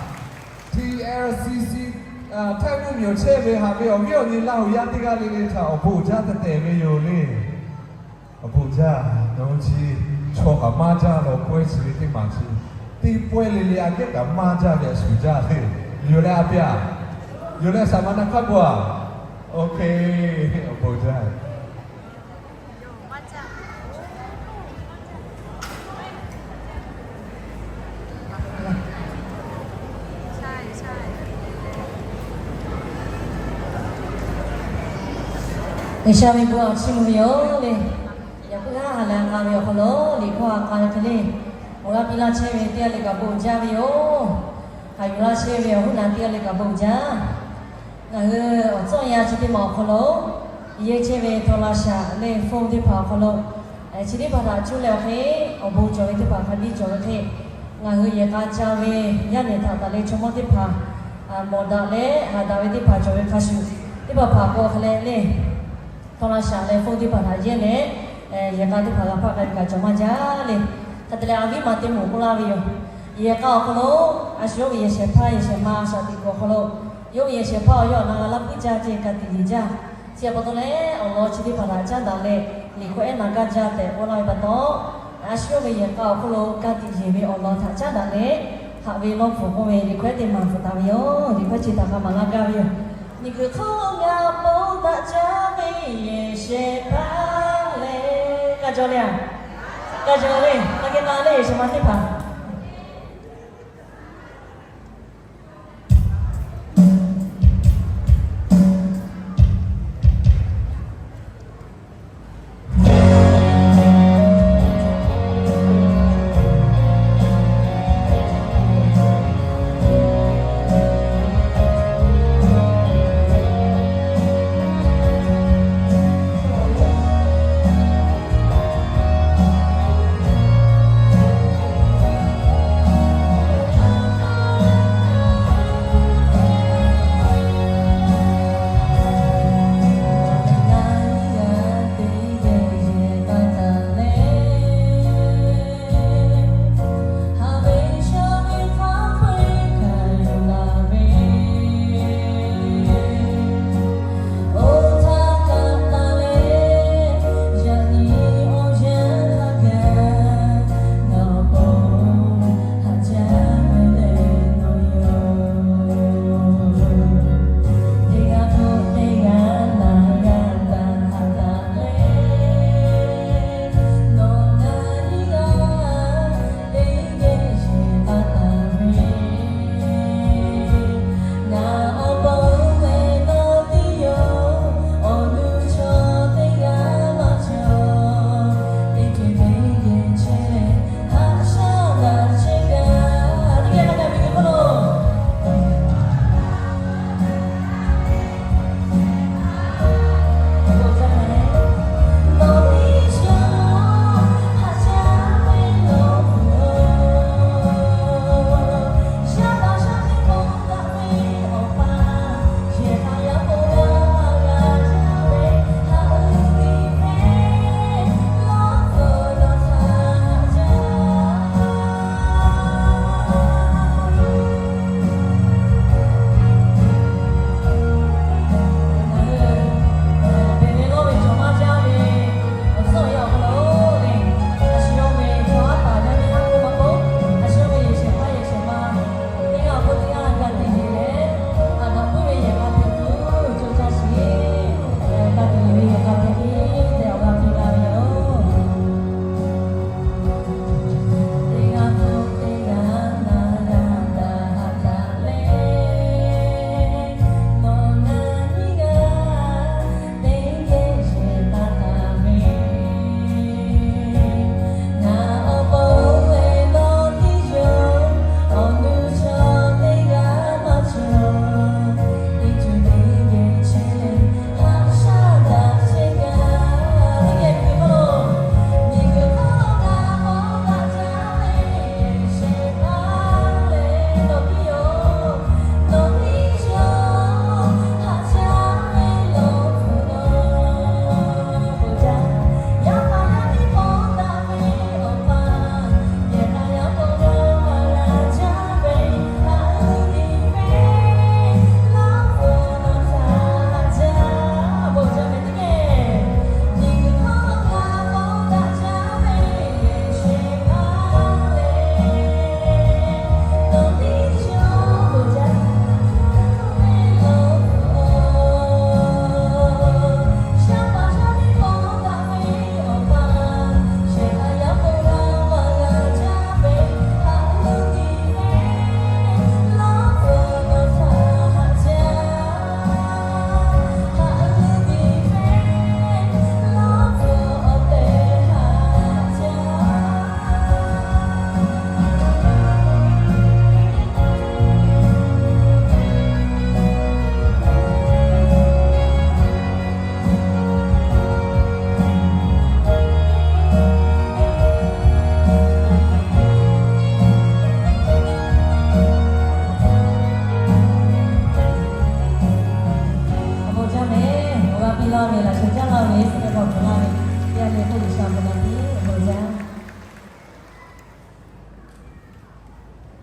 T L C C, Htaiˇ mvuhˇmiˬ awˬ chehˇ ve haꞈ ve awˬ viˉ awˬ nyi Laˇ huˍ yaˇ teˇ g'aˇ le le htaꞈ awˬ bon jaˇ tehꞈ tehꞈ ve yoˬ le. Awˬ bon jaˇ. Nawˬ hui chi chaw kaꞈ maˇ jaˇ law, pawehˇ chi ve teˇ maˬ chi, teˇ pawehˇ le le aꞈ kehˉ kaꞈ maˇ jaˇ ve a shuˍ jaˇ le. Yoˬ leh a pyaꞈ. Yoˬ leh saˍ ma na hk'aˇ k'o a. Okay, awˬ bon jaˇ. G'uiˬsha ve bon aꞈ chiˇ mvuh ve yoˬ le. Yaꞈ puiˉ haˉ ha lehˬ a k'a ve awˬ hk'aw lo liꞈ hkawˇ a k'a ve hk'e le, awˬ g'aˇ piˇ laˇ chehˇ ve teˇ g'aˇ le kaꞈ bon jaˇ ve yoˬ. Hk'aˬ yuˬ laˇ chehˇ ve awˬ huˉ naˍ teˇ g'aˇ le kaꞈ bon jaˇ. Ngaˬ hui awˬ tcuhˉ yaˇ chi teˇ maˬ awˬ hk'aw lo, yehˇ chehˇ ve โทรศัพท์ leh phone teˇ hpaˍ awˬ hk'aw lo, chi teˇ hpaˍ htaꞈ cuˇ leh awˬ hk'e, awˬ bon cawˬ ve teˇ hpaˍ hk'a biˇ cawˬ ve hk'e, ngaˬ hui yehˬ k'a ca ve yaˇ nehˬ htaꞈ taˍ leh chaw mawˇ teˇ hpaˍ mawˬ daꞈ leh haꞈ daꞈ ve teˇ hpaˍ cawˬ ve hk'a shuˍ, teˇ hpaˍ hpaˍ k'o hk'a leh le โทรศัพท์ leh phone teˇ hpaˍ htaꞈ yehˇ leh, yehˬ k'a teˇ hpaˍ g'a hpaˆ k'ai ve kaꞈ cawˬ maˇ jaˇ le. Hk'e te leh a viˉ ma teˇ moˍ k'oˆ laˇ ve yoˬ. Yehˬ k'a awˬ hk'aw lo, a shu yawˇ ve yehˬ shehˍ hpaˇ yehˬ shehˍ ma shaˍ tiꞈ kuiˬ awˬ hk'aw lo, yawˇ ve yehˬ shehˍ hpaˇ awˬ yawˇ na g'a laˇ puiˉ jaˇ ceh ka tiꞈ yeˬ jaˇ. Chi pa taw leh awˬ lawn chi teˇ hpaˍ htaꞈ caˉ daꞈ leh liꞈ hkawˇ ehˉ na gaˇ jaˇ tehꞈ k'oˆ laˇ ve pa taw, a shu yawˇ ve yehˬ k'a awˬ hk'aw lo ka tiꞈ yeˬ ve awˬ lawn htaꞈ caˉ daꞈ leh, haꞈ ve lawˇ hpfuhˍ k'oˆ ve liꞈ hkawˇ ehˉ teˇ maˬ hpfuhˍ taˍ ve yoˬ. Liꞈ hkawˇ chi htaꞈ hk'a maˍ laˇ gaˇ ve yoˬ. Miˬguiˬ hk'oˆ lo ngaˬ bon daꞈ jaˇ ve yehˬ shehˍ hpaˇ leh, ka jaw le a, ka jaw le, ka geh na le yehˬ shehˍ ma teˇ hpaˍ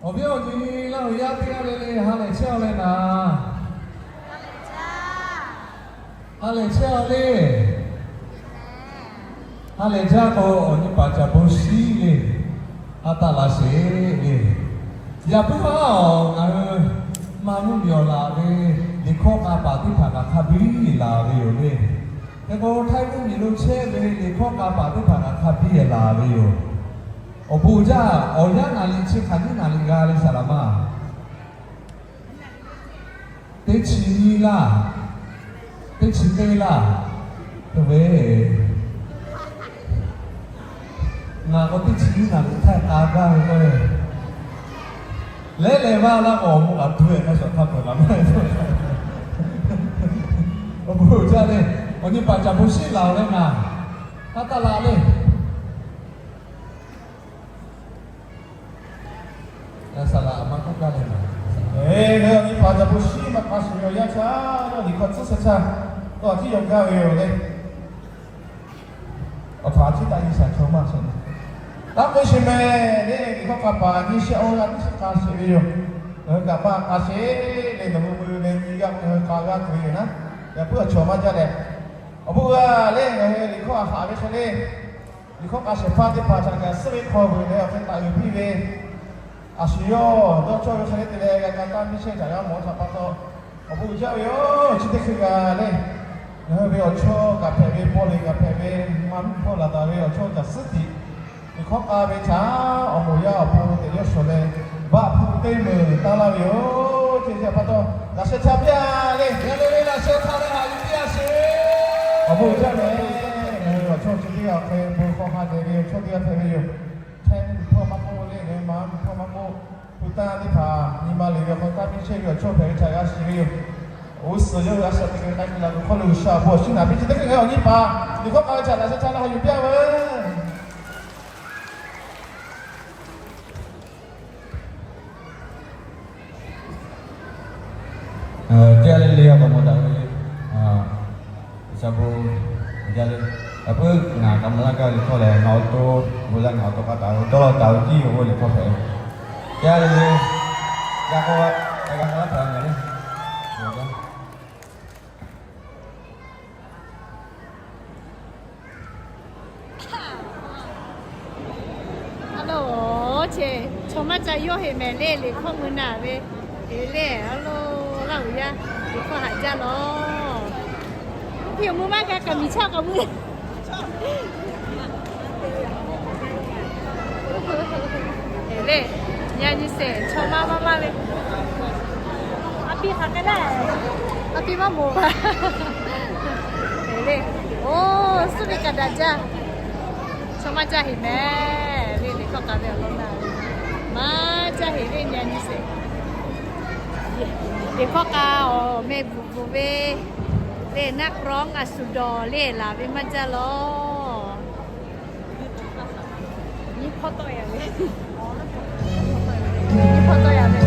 Awˬ viˉ awˬ nyi Laˇ huˍ yaˇ teˇ g'aˇ le le ha lehˬ chehˇ-aw le naˍ. Ha lehˬ chehˇ-aw le. Ha lehˬ jaˇ k'o, awˬ nyi paˍ caˍ bon shiˉ le, ha taˆ la sheˍ le. Yaꞈ puiˉ maˇ-oˬ, ngaˬ hui maˇ nuˇ miˬ awˬ laˬ ve liꞈ hkawˇ k'a paˍ teˇ hpaˍ kaꞈ hk'a biˇ laˬ ve yoˬ le. Hk'e k'o, Htaiˇ mvuhˇ miˬ lo chehˇ ve liꞈ hkawˇ k'a paˍ teˇ hpaˍ kaꞈ hk'a biˇ laˬ ve yoˬ. Awˬ bon uiˍ jaˇ, awˬ yanˇ naˍ liꞈ chi hk'aˬ nyiˉ naˍ liꞈ g'a le saˍ laˍ maˇ. Teˇ chi nyiˇ laˇ, teˇ chi teˇ laˇ, te ve. Ngaˬ k'o teˇ chi nyiˇ naˍ liꞈ htaˇ k'a gaˇ ve k'o, lehˉ leh vaˇ laˇ k'o awˬ bon kaꞈ tu-e hk'a shawˍ hk'a peuˬ laˬ maˇ. Awˬ bon uiˍ jaˇ le. Awˬ nyi paˍ caˍ bon shiˉ laˬ-oˬ le ngaˬ. Taˇ taˆ la le. Saˍ laˍ a ma k'oˆ gaˇ le. Eˬ, awˬ nyi paˍ caˍ bon shiˉ maˇ k'a sheˍ ve awˬ yanˇ htaˇ, yawˇ liꞈ hkawˇ tcuhˉ sheh htaˇ, tawˇ htaꞈ tiˉ yaw gaˇ ve yoˬ le. Awˬ htaꞈ tiˉ taˇ nyi shaˍ chaw maˇ sheˍ. Taˇ k'oˆ sheˍ mehˍ le, liꞈ hkawˇ k'a paˍ nyiˇ shehˆ awˇ g'aˇ tiˉ shiˉ k'a sheˍ ve yoˬ. Ngaˬ hui kaꞈ maˇ k'a sheˍ le, nawˬ hui mui ve le nyiˇ g'aˇ k'o ngaˬ hui k'a g'aˇ tuˬ ve yoˬ naˉ. Yaꞈ puiˉ awˬ chawˬ maˇ jaˇ leh, awˬ bon g'a le, ngaˬ hui liꞈ hkawˇ a haꞈ ve hk'e le, liꞈ hkawˇ k'a shehˍ hpaˇ teˇ hpaˍ htaꞈ kaꞈ suhˉ ve hk'aw vuiˬ leh awˬ hk'e taˍ uiˍ piˇ ve, a shu yawˇ dawˇ cawˇ ve hk'e le te leh g'a ka taˇ miˇ shehˇ htaꞈ g'a mawˬ htaꞈ pa taw, awˬ bon uiˍ jaˇ ve yoˬ. Chi teˇ hkui kaꞈ le, ngaˬ hui ve awˬ chawˇ kaꞈ hpehꞈ ve, paw le kaꞈ hpehꞈ ve, maˇ mvuhˇ hpawˇ laˬ taˍ ve awˬ chawˇ caˬ suhˉ tiꞈ liꞈ hkawˇ k'a ve htaꞈ awˬ moˍ yaˇ awˬ pon tehꞈ yawˇ shawˍ leh, baˆ hpu teˇ meunˍ taˇ laˇ ve yoˬ. Chi htaꞈ pa taw, laꞈ sheh htaˇ piˇ-a le. Yaˇ le le laꞈ sheh htaˇ leh haꞈ yuˬ piˇ-a sheˍ. Awˬ bon uiˍ jaˇ mehˍ. Ngaˬ hui awˬ chawˇ chi teˇ g'aˇ awˬ hk'e bon hk'aw ha dehꞈ ve awˬ chawˇ teˇ g'aˇ hpehꞈ ve yoˬ. Hk'e mvuhˇ hpawˇ maˇ k'oˆ le, ngaˬ hui ma mvuhˇ hpawˇ maˇ k'oˆ, hpu tanˇ teˇ hpaˍ nyi ma liꞈ ve awˬ hk'aw taˇ piˇ chehˇ ve awˬ chawˇ hpehꞈ ve htaꞈ g'a shiˍ ve yoˬ. G'uˇ suhˍ yawˇ hui a shaꞈ teꞈ k'ai la ve hk'aw lo G'uiˬsha awˬ bon awˬ shinˉ naˍ piˇ chi teˇ hkui ngaˬ awˬ nyi paˍ liꞈ hkawˇ k'a ve htaꞈ laꞈ sheh htaˇ leh haꞈ yuˬ piˇ-a veuˬ. Teˇ g'aˇ le le a k'awꞈ mawˬ daꞈ ve le. G'uiˬsha bon uiˍ jaˇ le. Yaꞈ puiˉ ngaˬ k'a mawˬ laˇ gaˇ ve liꞈ hkawˇ lehˬ, ngaˬ awˬ to bon leh ngaˬ awˬ to k'a taˍ ve dawˇ law taˍ ve tiˉ awˬ bon liꞈ hkawˇ hpehꞈ ve. Teˇ g'aˇ le le, yaꞈ k'aw g'a k'aw laˇ hpehꞈ ve le. A lo, che, chaw maˇ ca yawˇ heꞈ mehˍ le, liꞈ hkawˇ mui naˍ ve, heꞈ le, a lo, Laˇ huˍ yaˇ liꞈ hkawˇ haꞈ jaˇ lawˬ. Oˇ hk'e mui maˇ g'a kaꞈ miˬ chaˇ k'awꞈ mui. Heꞈ le, yaꞈ nyi sheˍ, chaw maˇ maˇ maˇ ve. A piˇ hk'aˬ hk'e le, a piˇ maˇ moˍ. Heꞈ le, oˇ suhˉ ve kaꞈ daꞈ jaˇ. Chaw maˇ caˇ heꞈ mehˍ le, liꞈ hkawˇ k'a ve awˬ lawn naˍ ve, maˇ caˇ heꞈ le, yaꞈ nyi sheˍ. Liꞈ hkawˇ k'a awˬ meh bvuhꞈ bvuhꞈ ve le, naˆ krawˉ a shu dawˬ le laˬ ve maˇ jaˇ lawˬ. Nyiˇ hpawˇ tawˆ-e ve, nyiˇ hpawˇ tawˆ-e ve.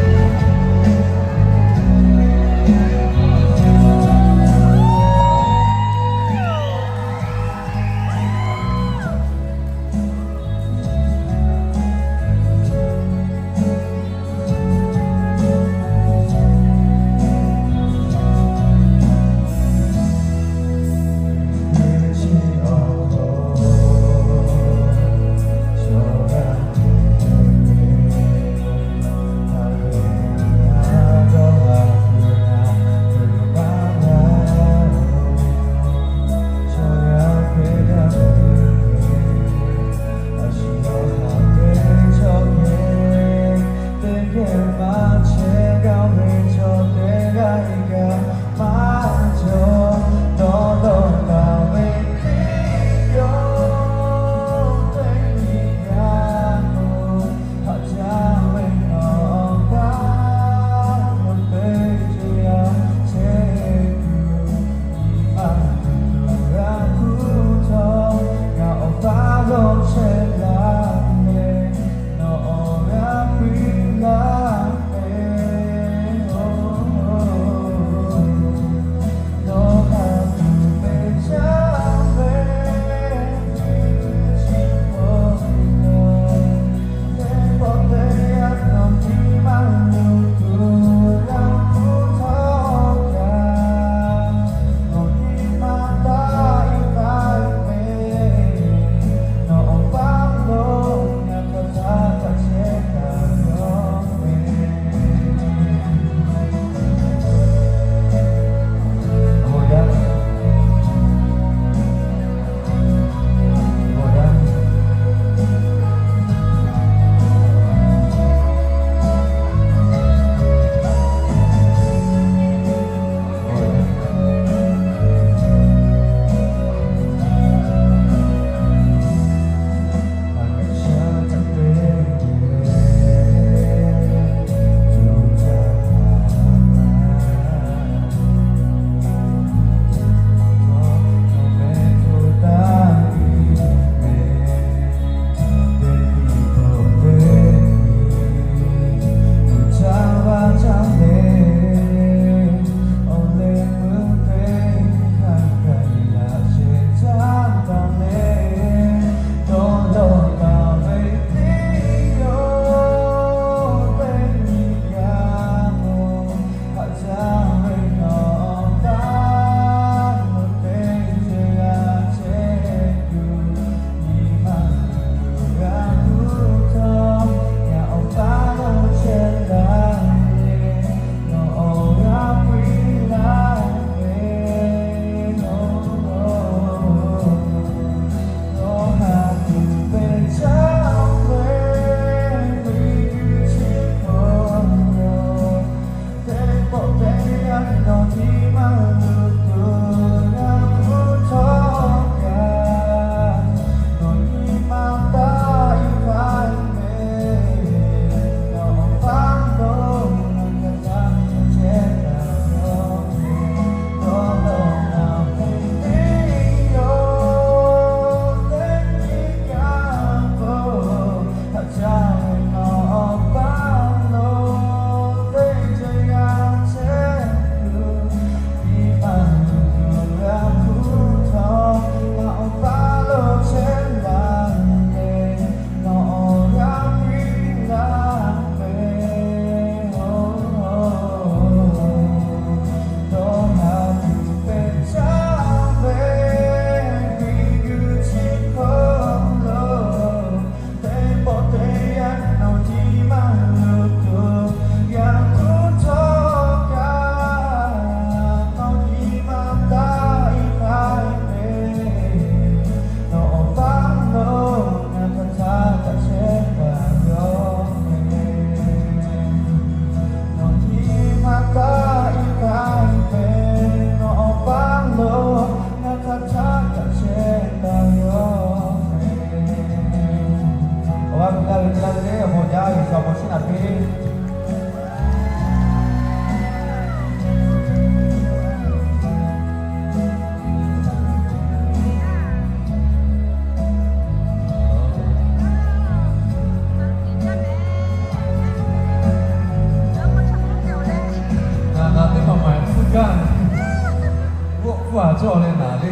Paˍ cawˇ leh naˍ le.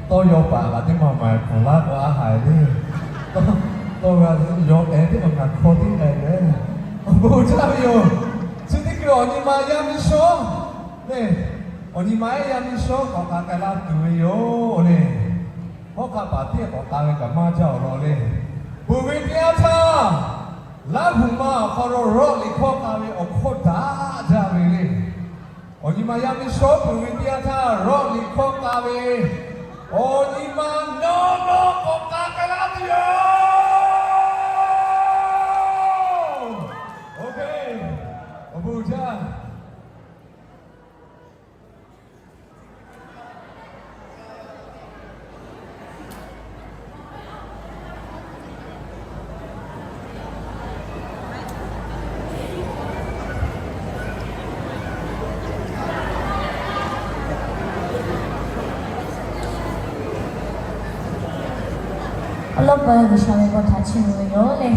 Tawˇ yaw paˍ kaꞈ teˇ maˬ maˍ hk'awꞈ laˇ k'o a haiˬ le. Tawˇ g'a yaw k'ai teˇ maˬ kaꞈ hk'aw teˇ k'ai leh. Awˬ bon jaˇ ve yoˬ. Chi teˇ hkui awˬ nyi ma yaˇ miˇ shawˉ le. Awˬ nyi ma ehˉ yaˇ miˇ shawˉ k'awꞈ k'ai k'ai laˇ tuˬ ve yoˬ le. Hawˉ hk'aˆ paˍ tiˉ k'awꞈ k'ai ve kaꞈ maˇ jaˇ awˬ lawn le. Peuˬ ve teˇ yanˇ htaˇ, Laˇ huˍ ma awˬ hk'aw lo Rawˇ liꞈ hkawˇ k'ai ve awˬ hkawˇ daꞈ jaˇ ve le. Awˬ nyi ma yaˇ miˇ shawˉ peuˬ ve teˇ yanˇ htaˇ Rawˇ liꞈ hkawˇ k'ai ve awˬ nyi ma nawˇ nawˇ k'awꞈ k'ai k'ai laˇ tuˬ yoˬ. Awˬ bon jaˇ. Awˬ lawn peuˬ G'uiˬsha ve bon htaꞈ chiˇ mvuh ve yoˬ le.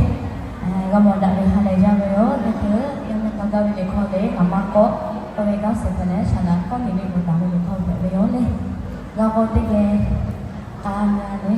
G'a mawˬ daꞈ ve ha lehˬ jaˇ ve yoˬ. Teˇ hkui yaˇ miˇ k'a gaˇ ve liꞈ hkawˇ le, ngaˬ maˇ k'awꞈ k'oˆ ve gaˇ suhˍ hpehꞈ leh, shaˍ laꞈ k'awˇ nyi ve bon daꞈ ve liꞈ hkawˇ hpehꞈ ve yoˬ le. G'a k'o teˇ geh k'a nyi le.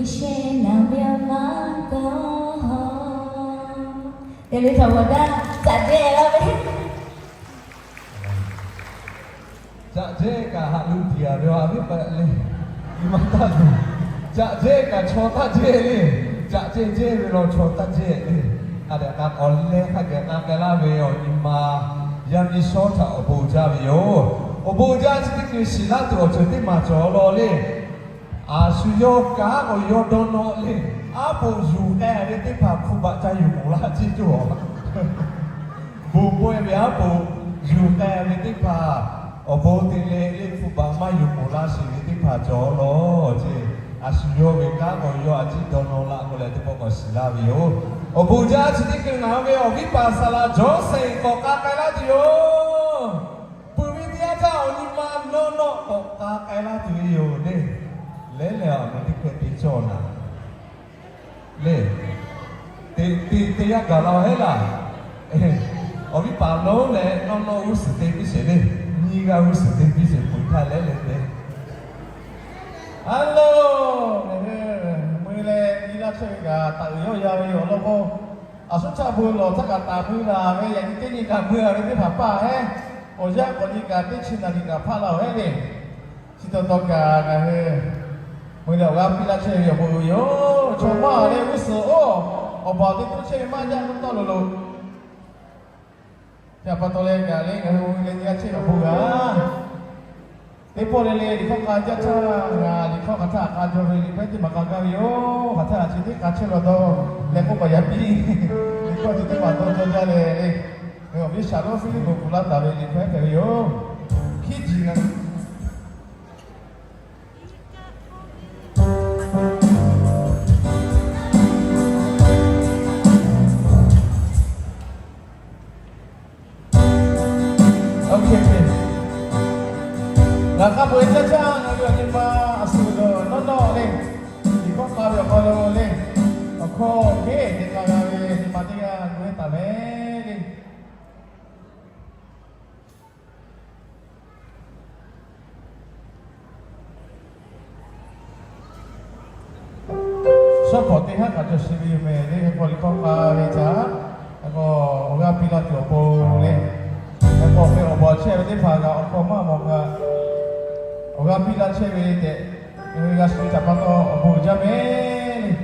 Shehˆ naˍ ve awˬ maˇ kawˆ hawˬ. Te le htaꞈ g'awˬ daꞈ caꞈ jehˇ laˇ ve. Caꞈ jehˇ kaꞈ haꞈ lu tiˍ a ve a viˉ paˍ le. Nyi ma taˇ zuhˬ. Caꞈ jehˇ kaꞈ chaw taˇ jehˇ le. Caꞈ jehˇ jehˇ ve law chaw taˇ jehˇ le. A dehꞈ k'a k'awꞈ leh hk'a gaˬ k'a k'ai laˇ ve awˬ nyi ma, yaˇ miˇ shawˉ htaꞈ awˬ bon jaˇ ve yoˬ. Awˬ bon jaˇ chi teˇ hkui shiˍ laˇ tuˬ awˬ ceuˬ teˇ maˬ cawˬ law le. A shu yawˇ kanˉ k'awꞈ yawˇ dawˇ nawˇ le. Aˉ poꞈ yuˬ k'ai ve teˇ hpaˍ hpu baꞈ ca yuˬ k'oˍ laˇ ceˇ tuˬ a. Bon pawehˇ ve aˉ poꞈ yuˬ k'ai ve teˇ hpaˍ awˬ bon te leh le hpu baꞈ maˇ yuˬ k'oˍ laˇ sheˍ ve teˇ hpaˍ cawˬ law ceˇ. A shu yawˇ ve kanˉ k'awꞈ yawˇ a ciˉ dawˇ nawˇ laˇ k'oˆ leh teˇ pawˆ k'awꞈ shiˍ laˇ ve yoˬ. Awˬ bon jaˇ chi teˇ hkui ngaˬ hui ve awˬ viˉ paˍ saˍ laˍ Jawˇ seˍ k'awꞈ k'a k'ai laˇ tuˬ yoˬ. Peuˬ ve teˇ yanˇ htaˇ awˬ nyi ma nawˇ nawˇ k'awꞈ k'a k'ai laˇ tuˬ ve yoˬ le. Lehˉ lehˬ awˬ meh teˇ hkeh te cawˇ naˍ le. Te te te yaˇ gaˬ la heˉ laˬ. Awˬ viˉ paˍ lonˉ leh nawˇ nawˇ g'uˇ suhˍ te piˇ sheˍ le. Nyiˇ g'aˇ g'uˇ suhˍ te piˇ sheˍ peuˬ htaˇ lehˉ lehˬ te. A lo, mui leh nyi laˇ chehˇ ve kaꞈ taꞈ uiˍ yawˇ ya ve yoˬ law k'o, a suˉ htaˇ bon lawˬ htaˇ kaꞈ taˍ mui laˬ ve, yaꞈ nyi teˇ nyi kaꞈ mui a ve teˇ hpaˍ paˇ heˉ. Awˬ yanˇ k'awꞈ nyi kaꞈ teˇ chi naˍ riˍ kaꞈ hpaˆ la awˬ heˉ le. Chi taw taw kaꞈ ngaˬ hui mui leh awˬ g'aˇ piˇ laˇ chehˇ ve awˬ bon yoˬ. Chaw maˇ leh g'uˇ suhˍ oˇ awˬ baˬ teˇ tuˉ chehˇ ve maˇ jaˇ k'oˆ tawˇ lo lo. Chi pa taw leh kaꞈ le ngaˬ hui mui leh nyi laˇ chehˇ ve awˬ bon g'a teˇ pawˆ le le liꞈ hkawˇ k'a jaˇ htaˇ, ngaˬ liꞈ hkawˇ hk'aˬ htaˇ k'a jaw ve liꞈ hpehˇ teˇ maˬ k'a gaˇ ve yoˬ. Hk'aˬ htaˇ a chi teˇ k'a chehˇ law dawˇ leh k'oˆ paˍ yaꞈ piˇ. Liꞈ hkawˇ chi teˇ maˬ dawˇ jaˇ jaˇ leh le, awˬ viˉ shaˍ lonˉ Hpiˇliˇpuˍ kuˬ laˇ taˍ ve liꞈ hpehˇ hpehꞈ ve yoˬ. Hkiˉ jiˬ ngaˬ Ngaˬ hk'a peu-eˬ caˇ caˇ ngaˬ ve awˬ nyi ma a suhˍ dawˬ nawˇ nawˇ le. Liꞈ hkawˇ k'a ve awˬ hk'aw lo le, awˬ hkawˇ hk'e te k'a g'a ve nyi ma teˇ g'aˇ gu heˆ taˍ mehˍ le. Shawˉ hpawnˬ teˇ haˉ kaꞈ cawˬ sheˍ ve yoˬ mehˍ le. Hk'e k'o liꞈ hkawˇ k'a ve htaꞈ hk'e k'o awˬ g'aˇ piˇ laˇ tuˬ awˬ pon le. Hk'e k'o awˬ hk'e awˬ baˬ chehˇ ve teˇ hpaˍ kaꞈ awˬ hk'aw maˇ mawˬ kaꞈ awˬ g'aˇ piˇ laˇ chehˇ ve tehꞈ, g'a shu ve htaꞈ pa taw awˬ bon uiˍ jaˇ mehˍ le.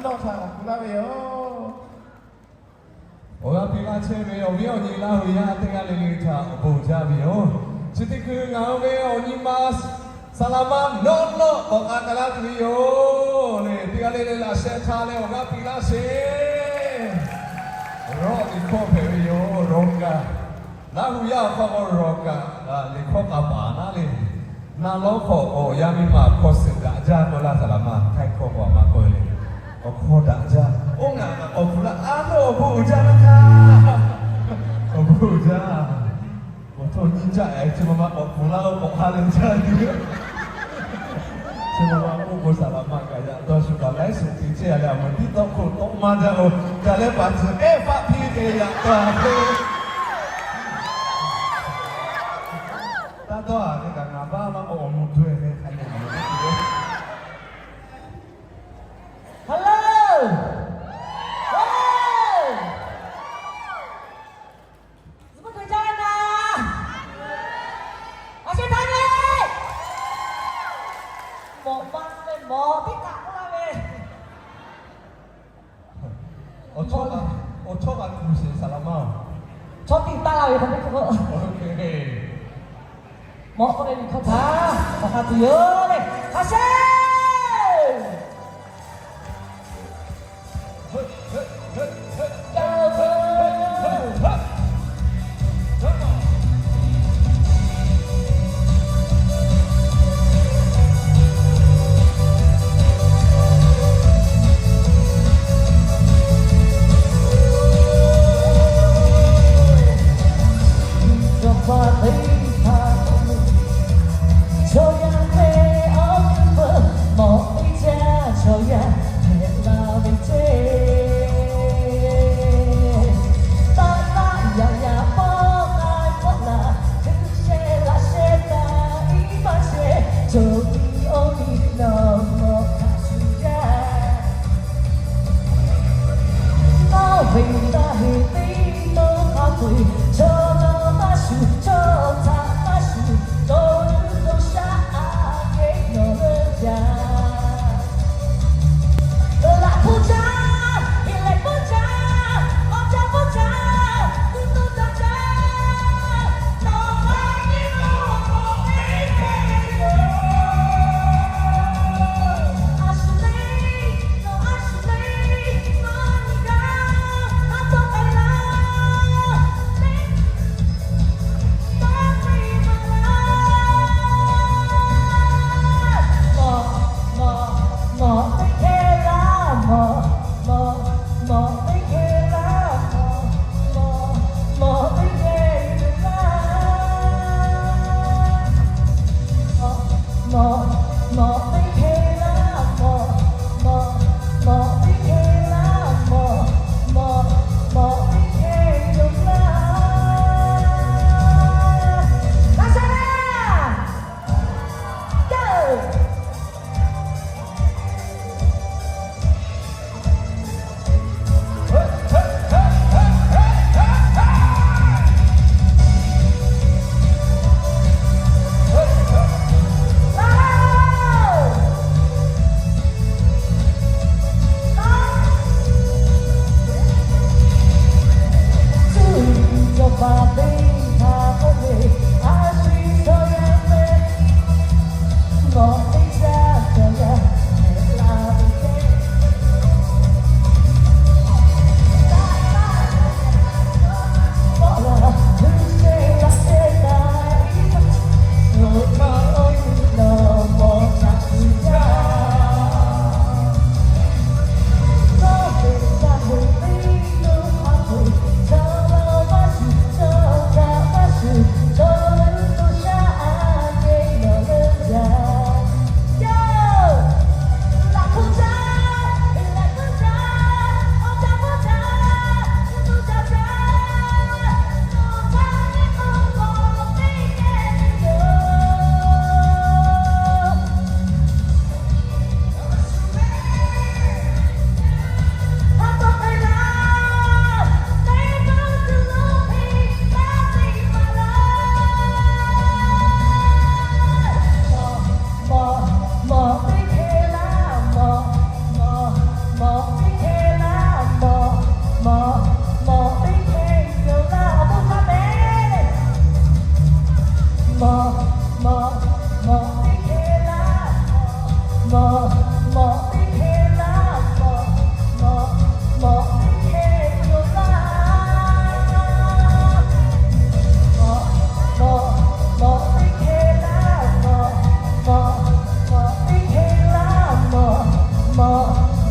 nawˇ htaꞈ awˬ bon laˇ ve yoˬ. Awˬ g'aˇ piˇ laˇ chehˇ ve awˬ viˉ awˬ nyi Laˇ huˍ yaˇ teˇ g'aˇ le le htaꞈ awˬ bon jaˇ ve yoˬ. Chi teˇ hkui ngaˬ hui ve awˬ nyi ma saˍ laˍ ma nawˇ nawˇ k'awꞈ k'ai k'ai laˇ tuˬ ve yoˬ le. Teˇ g'aˇ le le laꞈ sheh htaꞈ leh awˬ g'aˇ piˇ laˇ sheˍ. Rawˇ liꞈ hkawˇ hpehꞈ ve yoˬ, rawˇ kaꞈ. Laˇ huˍ yaˇ awˬ hk'aw k'o rawˇ kaꞈ, liꞈ hkawˇ k'a paˍ naˉ le. Naˆ lawˉ hk'awꞈ k'o yaˇ miˇ ma awˬ hkawˇ suhˍ daꞈ jaˇ k'oˆ laˇ saˍ laˍ ma htaiˇ hkawˇ k'o a ma k'oˆ ve le. Awˬ hkawˇ daꞈ jaˇ. Oˇ ngaˬ k'awꞈ hpu laˇ a lo awˬ bon uiˍ jaˇ laˇ htaˇ. Awˬ bon uiˍ jaˇ. Awˬ htoꞈ nyi caˆ e chi ma ma k'awꞈ hpu laˇ lo k'awꞈ ha leh jaˇ nyi. Chi ma ma k'oˆ k'o saˍ laˍ ma kaꞈ yaꞈ dawˇ shu kaꞈ laiˉ suhˍ te chehˇ a leh a ma tiˉ tawˇ hk'oˆ tawˆ maˇ jaˇ-oˬ. Ca leh paˍ tcuh kehˉ faˆ piˇ ve yaꞈ k'aˇ k'o taˇ dawˇ a ve kaꞈ ngaˬ baˆ maˇ k'o awˬ moˍ daweh ve hk'a le. Hello. Zuhꞈ hpu jaˇ ve naˍ. A sheh htaˇ le. Mawꞈ ma ve mawˬ teˇ kaꞈ k'oˆ laˇ ve. Awˬ chawˇ kaꞈ kuˬ sheˍ saˍ laˍ ma. Chaw tiꞈ taˆ la ve hk'a teˇ hk'awꞈ. Mawꞈ k'oˆ ve liꞈ hkawˇ htaꞈ awˬ ha tuˬ yoˬ le. A sheh.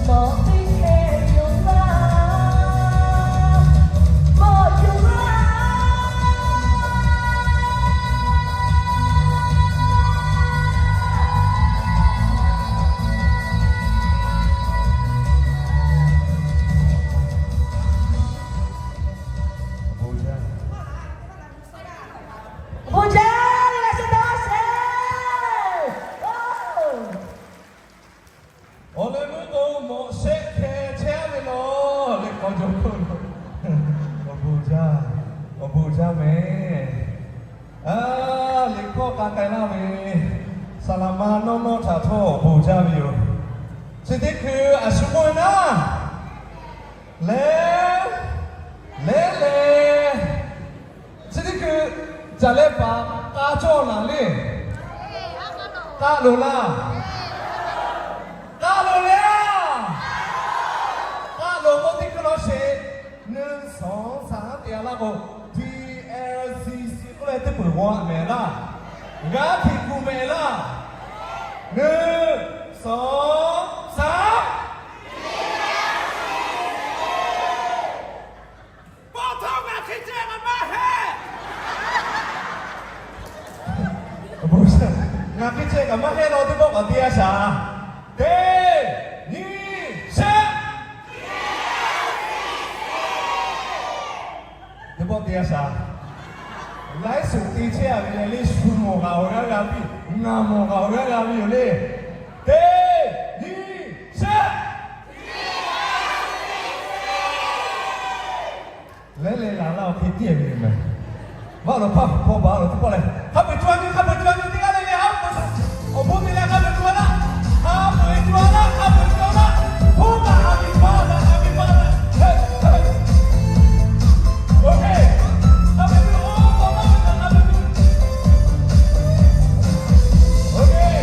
Mawꞈ teˇ hkeh yoˬ laˇ, mawꞈ yoˬ laˇ. Bon jaˇ, bon jaˇ, leh laꞈ sheh daꞈ sheˍ. Awˬ leh meuˇ k'o mawꞈ shehˆ hkeh chehˇ ve laˬ, leh k'awꞈ jaw hk'oˆ lo. Awˬ bon jaˇ, awˬ bon jaˇ mehˍ. A, liꞈ hkawˇ k'a k'ai laˇ ve, saˍ laˍ ma nawˇ nawˇ htaꞈ htawˇ awˬ bon jaˇ ve yoˬ. Chi teˇ hkui a shu k'oˆ ve naˉ, leh, leh leh, chi teˇ hkui caˬ leh paˍ k'a cawˇ laˬ le. K'a loˍ laˇ. K'a loˍ le a. K'a loˍ k'o teˇ hkui law sheˍ. หนึ่ง สอง สาม te a laˇ k'o, D L C C k'oˆ leh teˇ peuˬ g'aw a mehˍ laˇ. G'aˇ hteꞈ kuˬ mehˍ laˇ. หนึ่ง สอง สาม Pawˇ htawˇ ngaˬ hk'e ceh kaꞈ maˇ heˆ. Ngaˬ hk'e ceh kaꞈ maˇ heˆ law teˇ pawˆ kaꞈ te a shaˍ. Teˇ, nyiˇ, shehˆ. Teˇ pawˆ te a shaˍ. Laiˉ suˍ te chehˇ a ve leh, shu mawˬ kaꞈ awˬ g'aˇ g'a piˇ, ngaˬ mawˬ kaꞈ awˬ g'aˇ g'a ve yoˬ le. Teˇ, nyiˇ, shehˆ. Leh leh laˬ laˇ awˬ hk'e tiˉ ve yoˬ mehˍ. Maˇ lawˬ hpaˇ hpaw baˬ lawˬ teˇ pawˆ leh, hk'a peu-eˬ co a nyi, hk'a peu-eˬ co a nyi teˇ g'aˇ leh leh, a, awˬ bon te leh hk'a peu-eˬ co a laˇ, hk'a peu-eˬ co a laˇ, hk'a peu-eˬ co a laˇ, hk'oˆ kaꞈ a miˍ paˍ laˇ, a miˍ paˍ laˇ, heˆ, heˆ. Oˇ hk'e, hk'a peu-eˬ co, oˇ k'awꞈ maˇ ve kaꞈ hk'a peu-eˬ co. Oˇ hk'e.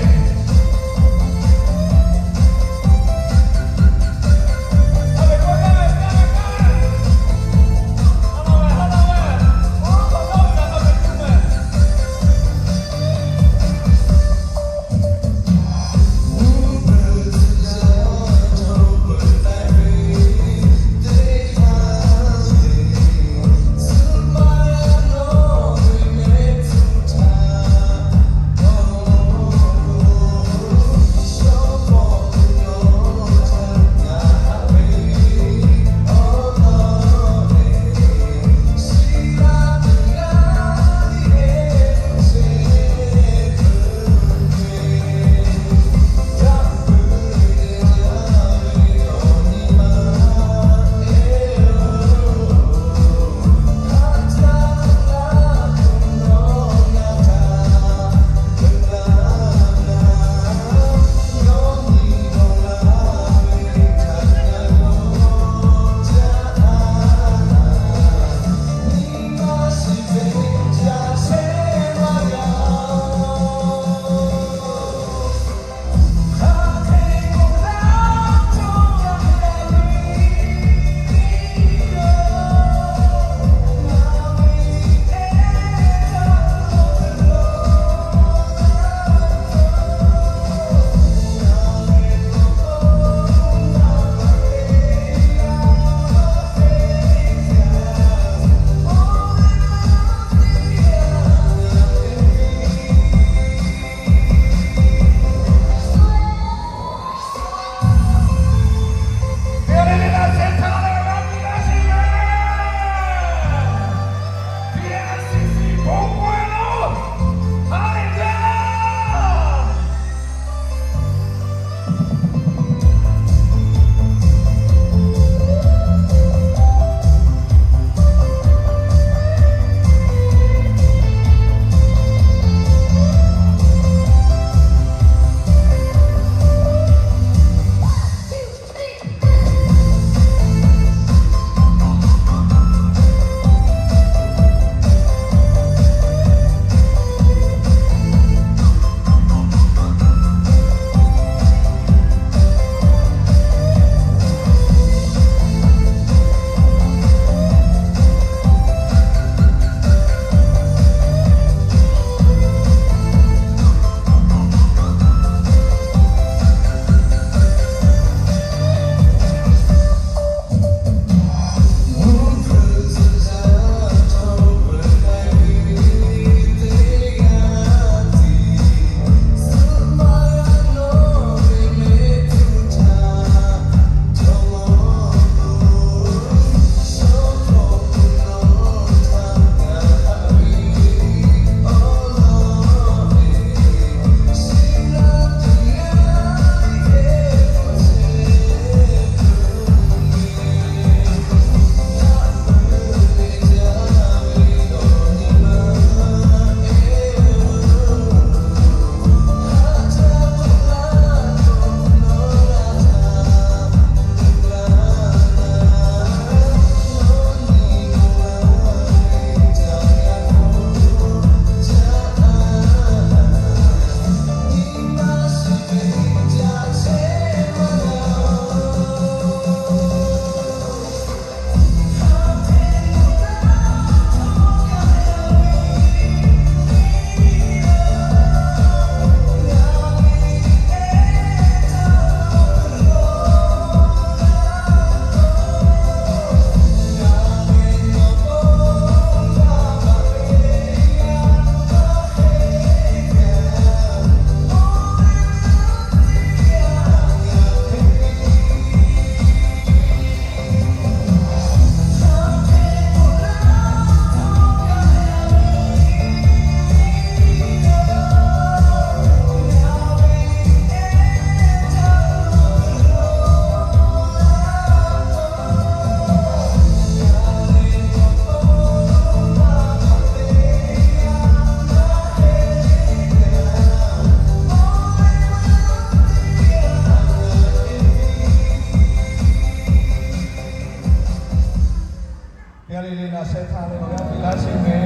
sheh htaˇ leh awˬ g'aˇ piˇ laˇ sheˍ mehˍ.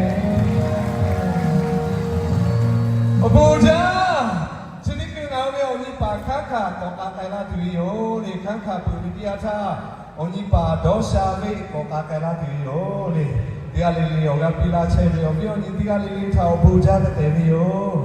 Awˬ bon jaˇ. Chi teˇ hkui ngaˬ hui ve awˬ nyi paˍ hkanˉ hkanˍ k'awꞈ k'ai laˇ tuˬ ve yoˬ le. Hkanˉ hkanˍ peuˬ ve teˇ yanˇ htaˇ, awˬ nyi paˍ dawˇ sha ve k'awꞈ k'ai laˇ tuˬ ve yoˬ le. Teˇ g'aˇ le le awˬ g'aˇ piˇ laˇ chehˇ ve awˬ viˉ awˬ nyi teˇ g'aˇ le le htaꞈ awˬ bon jaˇ tehꞈ te ve yoˬ.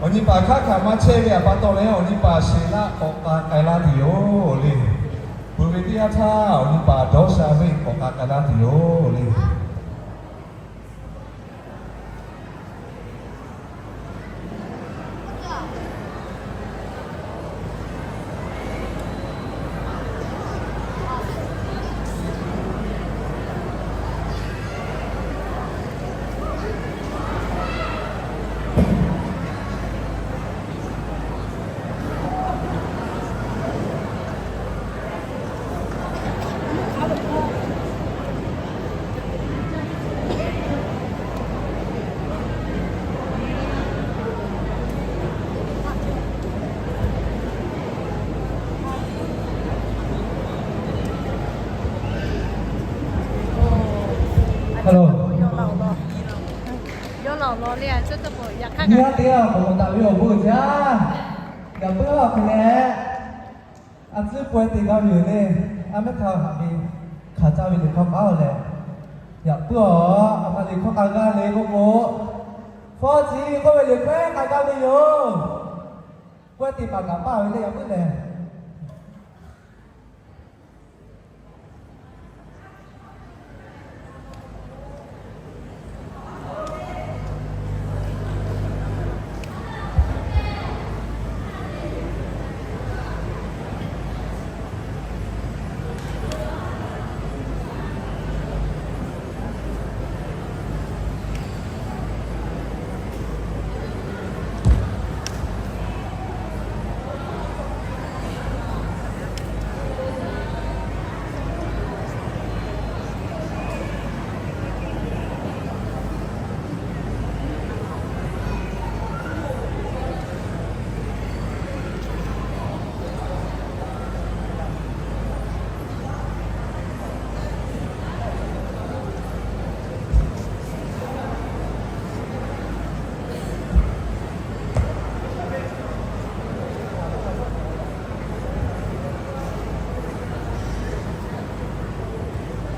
Awˬ nyi paˍ hkanˉ hkanˍ maˇ chehˇ ve awˬ pa taw leh, awˬ nyi paˍ sheˍ laˆ k'awꞈ k'ai laˇ tuˬ yoˬ le. Peuˬ ve teˇ yanˇ htaˇ awˬ nyi paˍ dawˇ sha ve k'awꞈ k'ai laˇ tuˬ yoˬ le. Nyi a teˇ g'aˇ k'awꞈ taˍ ve awˬ bon jaˇ. Yaꞈ puiˉ awˬ hk'e leh, a tcuhˉ pawehˇ te gaˇ ve yoˬ le. A mehˉ htaˇ haꞈ ve hk'aˬ caˇ ve liꞈ hkawˇ k'aˉ leh, yaꞈ puiˉ awˬ a hk'a liꞈ hkawˇ k'a g'aˇ le k'oˆ k'o, Fawˇ chi k'oˆ ve liꞈ hkawˇ k'a g'aˇ ve yoˬ. Pawehˇ te paˍ kaꞈ paˇ ve le yaꞈ puiˉ lehˬ.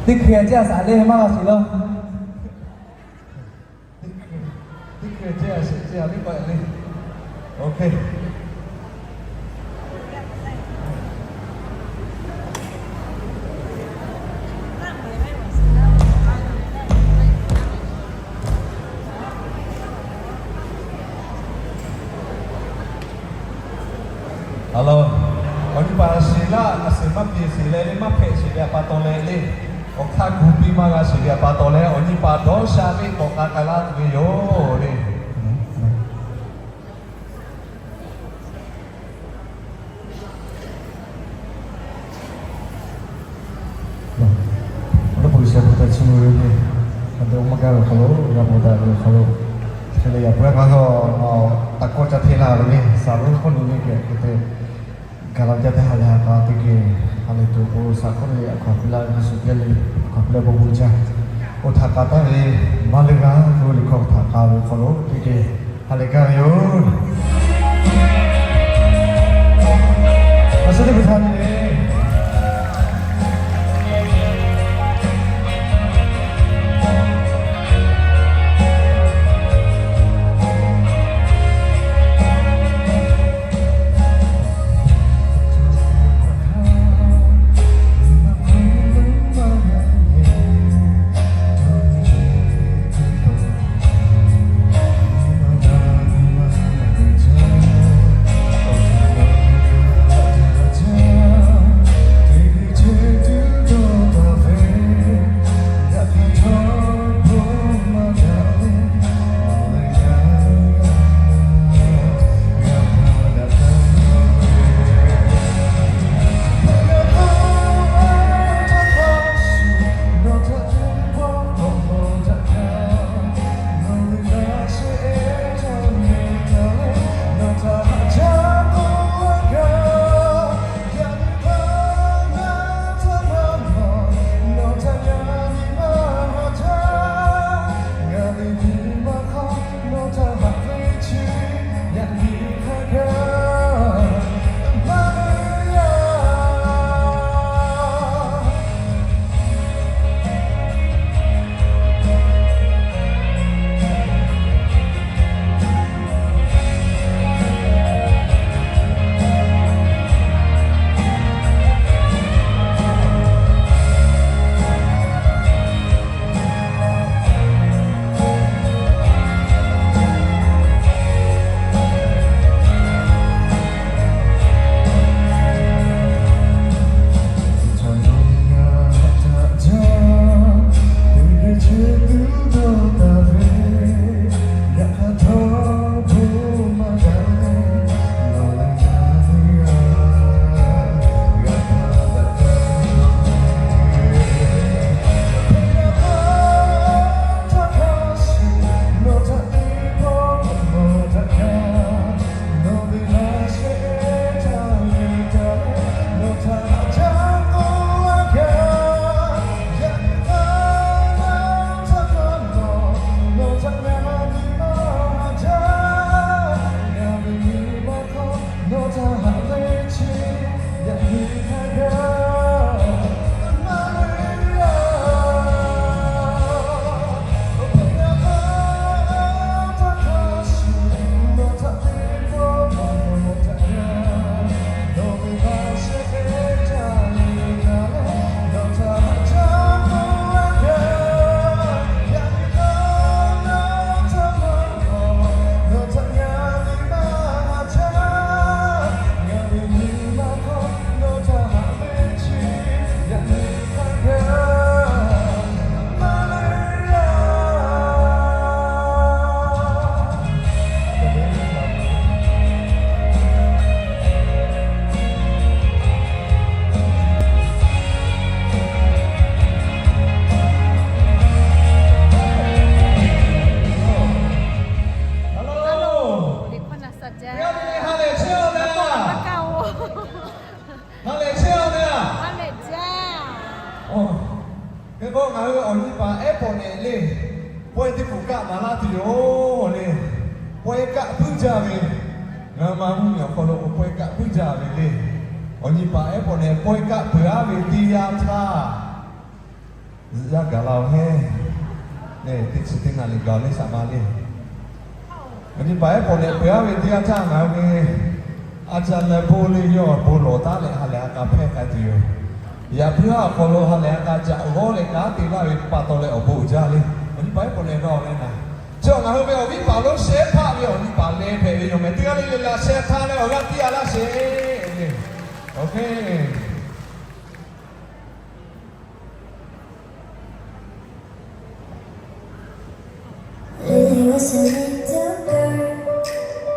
Teˇ hkui a ciˉ a shaꞈ le maˇ g'a shiˍ laˇ. Teˇ hkui a ciˉ a shaꞈ ciˉ a le k'o le. Awˬ nyi paˍ sheˍ laˆ a suhˍ maˇ peˍ sheˍ leh le maˇ hpehꞈ sheˍ ve awˬ pa taw leh le, awˬ hk'aˇ gu piˇ maˇ g'a sheˍ ve awˬ pa taw leh awˬ nyi paˍ dawˇ sha ve k'awꞈ k'ai laˇ tuˬ ve yoˬ le. Awˬ lawn k'o, G'uiˬsha bon htaꞈ chiˇ mvuh ve le. Awˬ tehˬ awˬ maˇ gaˇ ve awˬ hk'aw lo, g'a mawˬ daꞈ ve awˬ hk'aw lo, hk'e leh yaꞈ puiˉ k'aˇ htawˇ, taˇ kawˆ caˇ hteˇ laˇ ve le. Saˍ lonˉ hk'oˆ lo le kehˬ hk'e te, gaˬ la jaˇ teˇ ha lehˬ ha k'a teˇ geh, ha lehˬ tuˬ k'o, saˍ hk'oˆ ve awˬ hkawnˍ piˇ laˇ ve Yeˍsuˆ Hkriꞈ le, awˬ hkawnˍ piˇ laˇ ve bon bon jaˇ. Oˇ htaꞈ k'a taˍ ve maˇ leuˇ g'a k'oˆ ve liꞈ hkawˇ htaꞈ k'a ve awˬ hk'aw lo teˇ geh ha lehˬ gaˇ ve yoˬ. Awˬ suhˉ teˇ hpaˍ htaꞈ nyi le. Hk'e k'o, ngaˬ hui awˬ nyi paˍ ehˉ pawꞈ nehꞈ le, pawehˇ teˇ kuˬ kaˆ maˍ laˇ tuˬ yoˬ le. Pawehˇ kaˆ puiˉ jaˇ ve, ngaˬ hui ma mvuhˇ miˬ awˬ hk'aw lo k'o pawehˇ kaˆ puiˉ jaˇ ve le. Awˬ nyi paˍ ehˉ pawꞈ nehꞈ pawehˇ kaˆ peuˬ aˉ ve teˇ yanˇ htaˇ, zuhꞈ yaˇ gaˬ la-oˬ hehˉ. Teˇ chi teˇ ngaˬ liꞈ gaˬ leh shaˍ ma le. Awˬ nyi paˍ ehˉ pawꞈ nehꞈ peuˬ aˉ ve teˇ yanˇ htaˇ ngaˬ hui ve a ca leh bon le yawˇ bon lawˬ taˉ leh ha lehˬ a k'a hpehˇ k'ai tuˬ yoˬ. Yaꞈ puiˉ haˉ awˬ hk'aw lo ha lehˬ a k'a caꞈ g'awˇ leh kanˉ te laˇ ve pa taw leh awˬ bon uiˍ jaˇ le. Awˬ nyi paˍ ehˉ pawꞈ nehꞈ dawˇ leh naˍ, chi ngaˬ hui ve awˬ viˉ paˍ lonˉ shehˇ hpaˆ ve awˬ nyi paˍ leh hpehꞈ ve yoˬ meh. Teˇ g'aˇ le le la sheh htaˇ leh awˬ g'aˇ tiˉ a laˇ sheˍ. Lily was a little girl,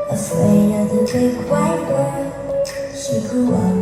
afraid of the big white world. She grew up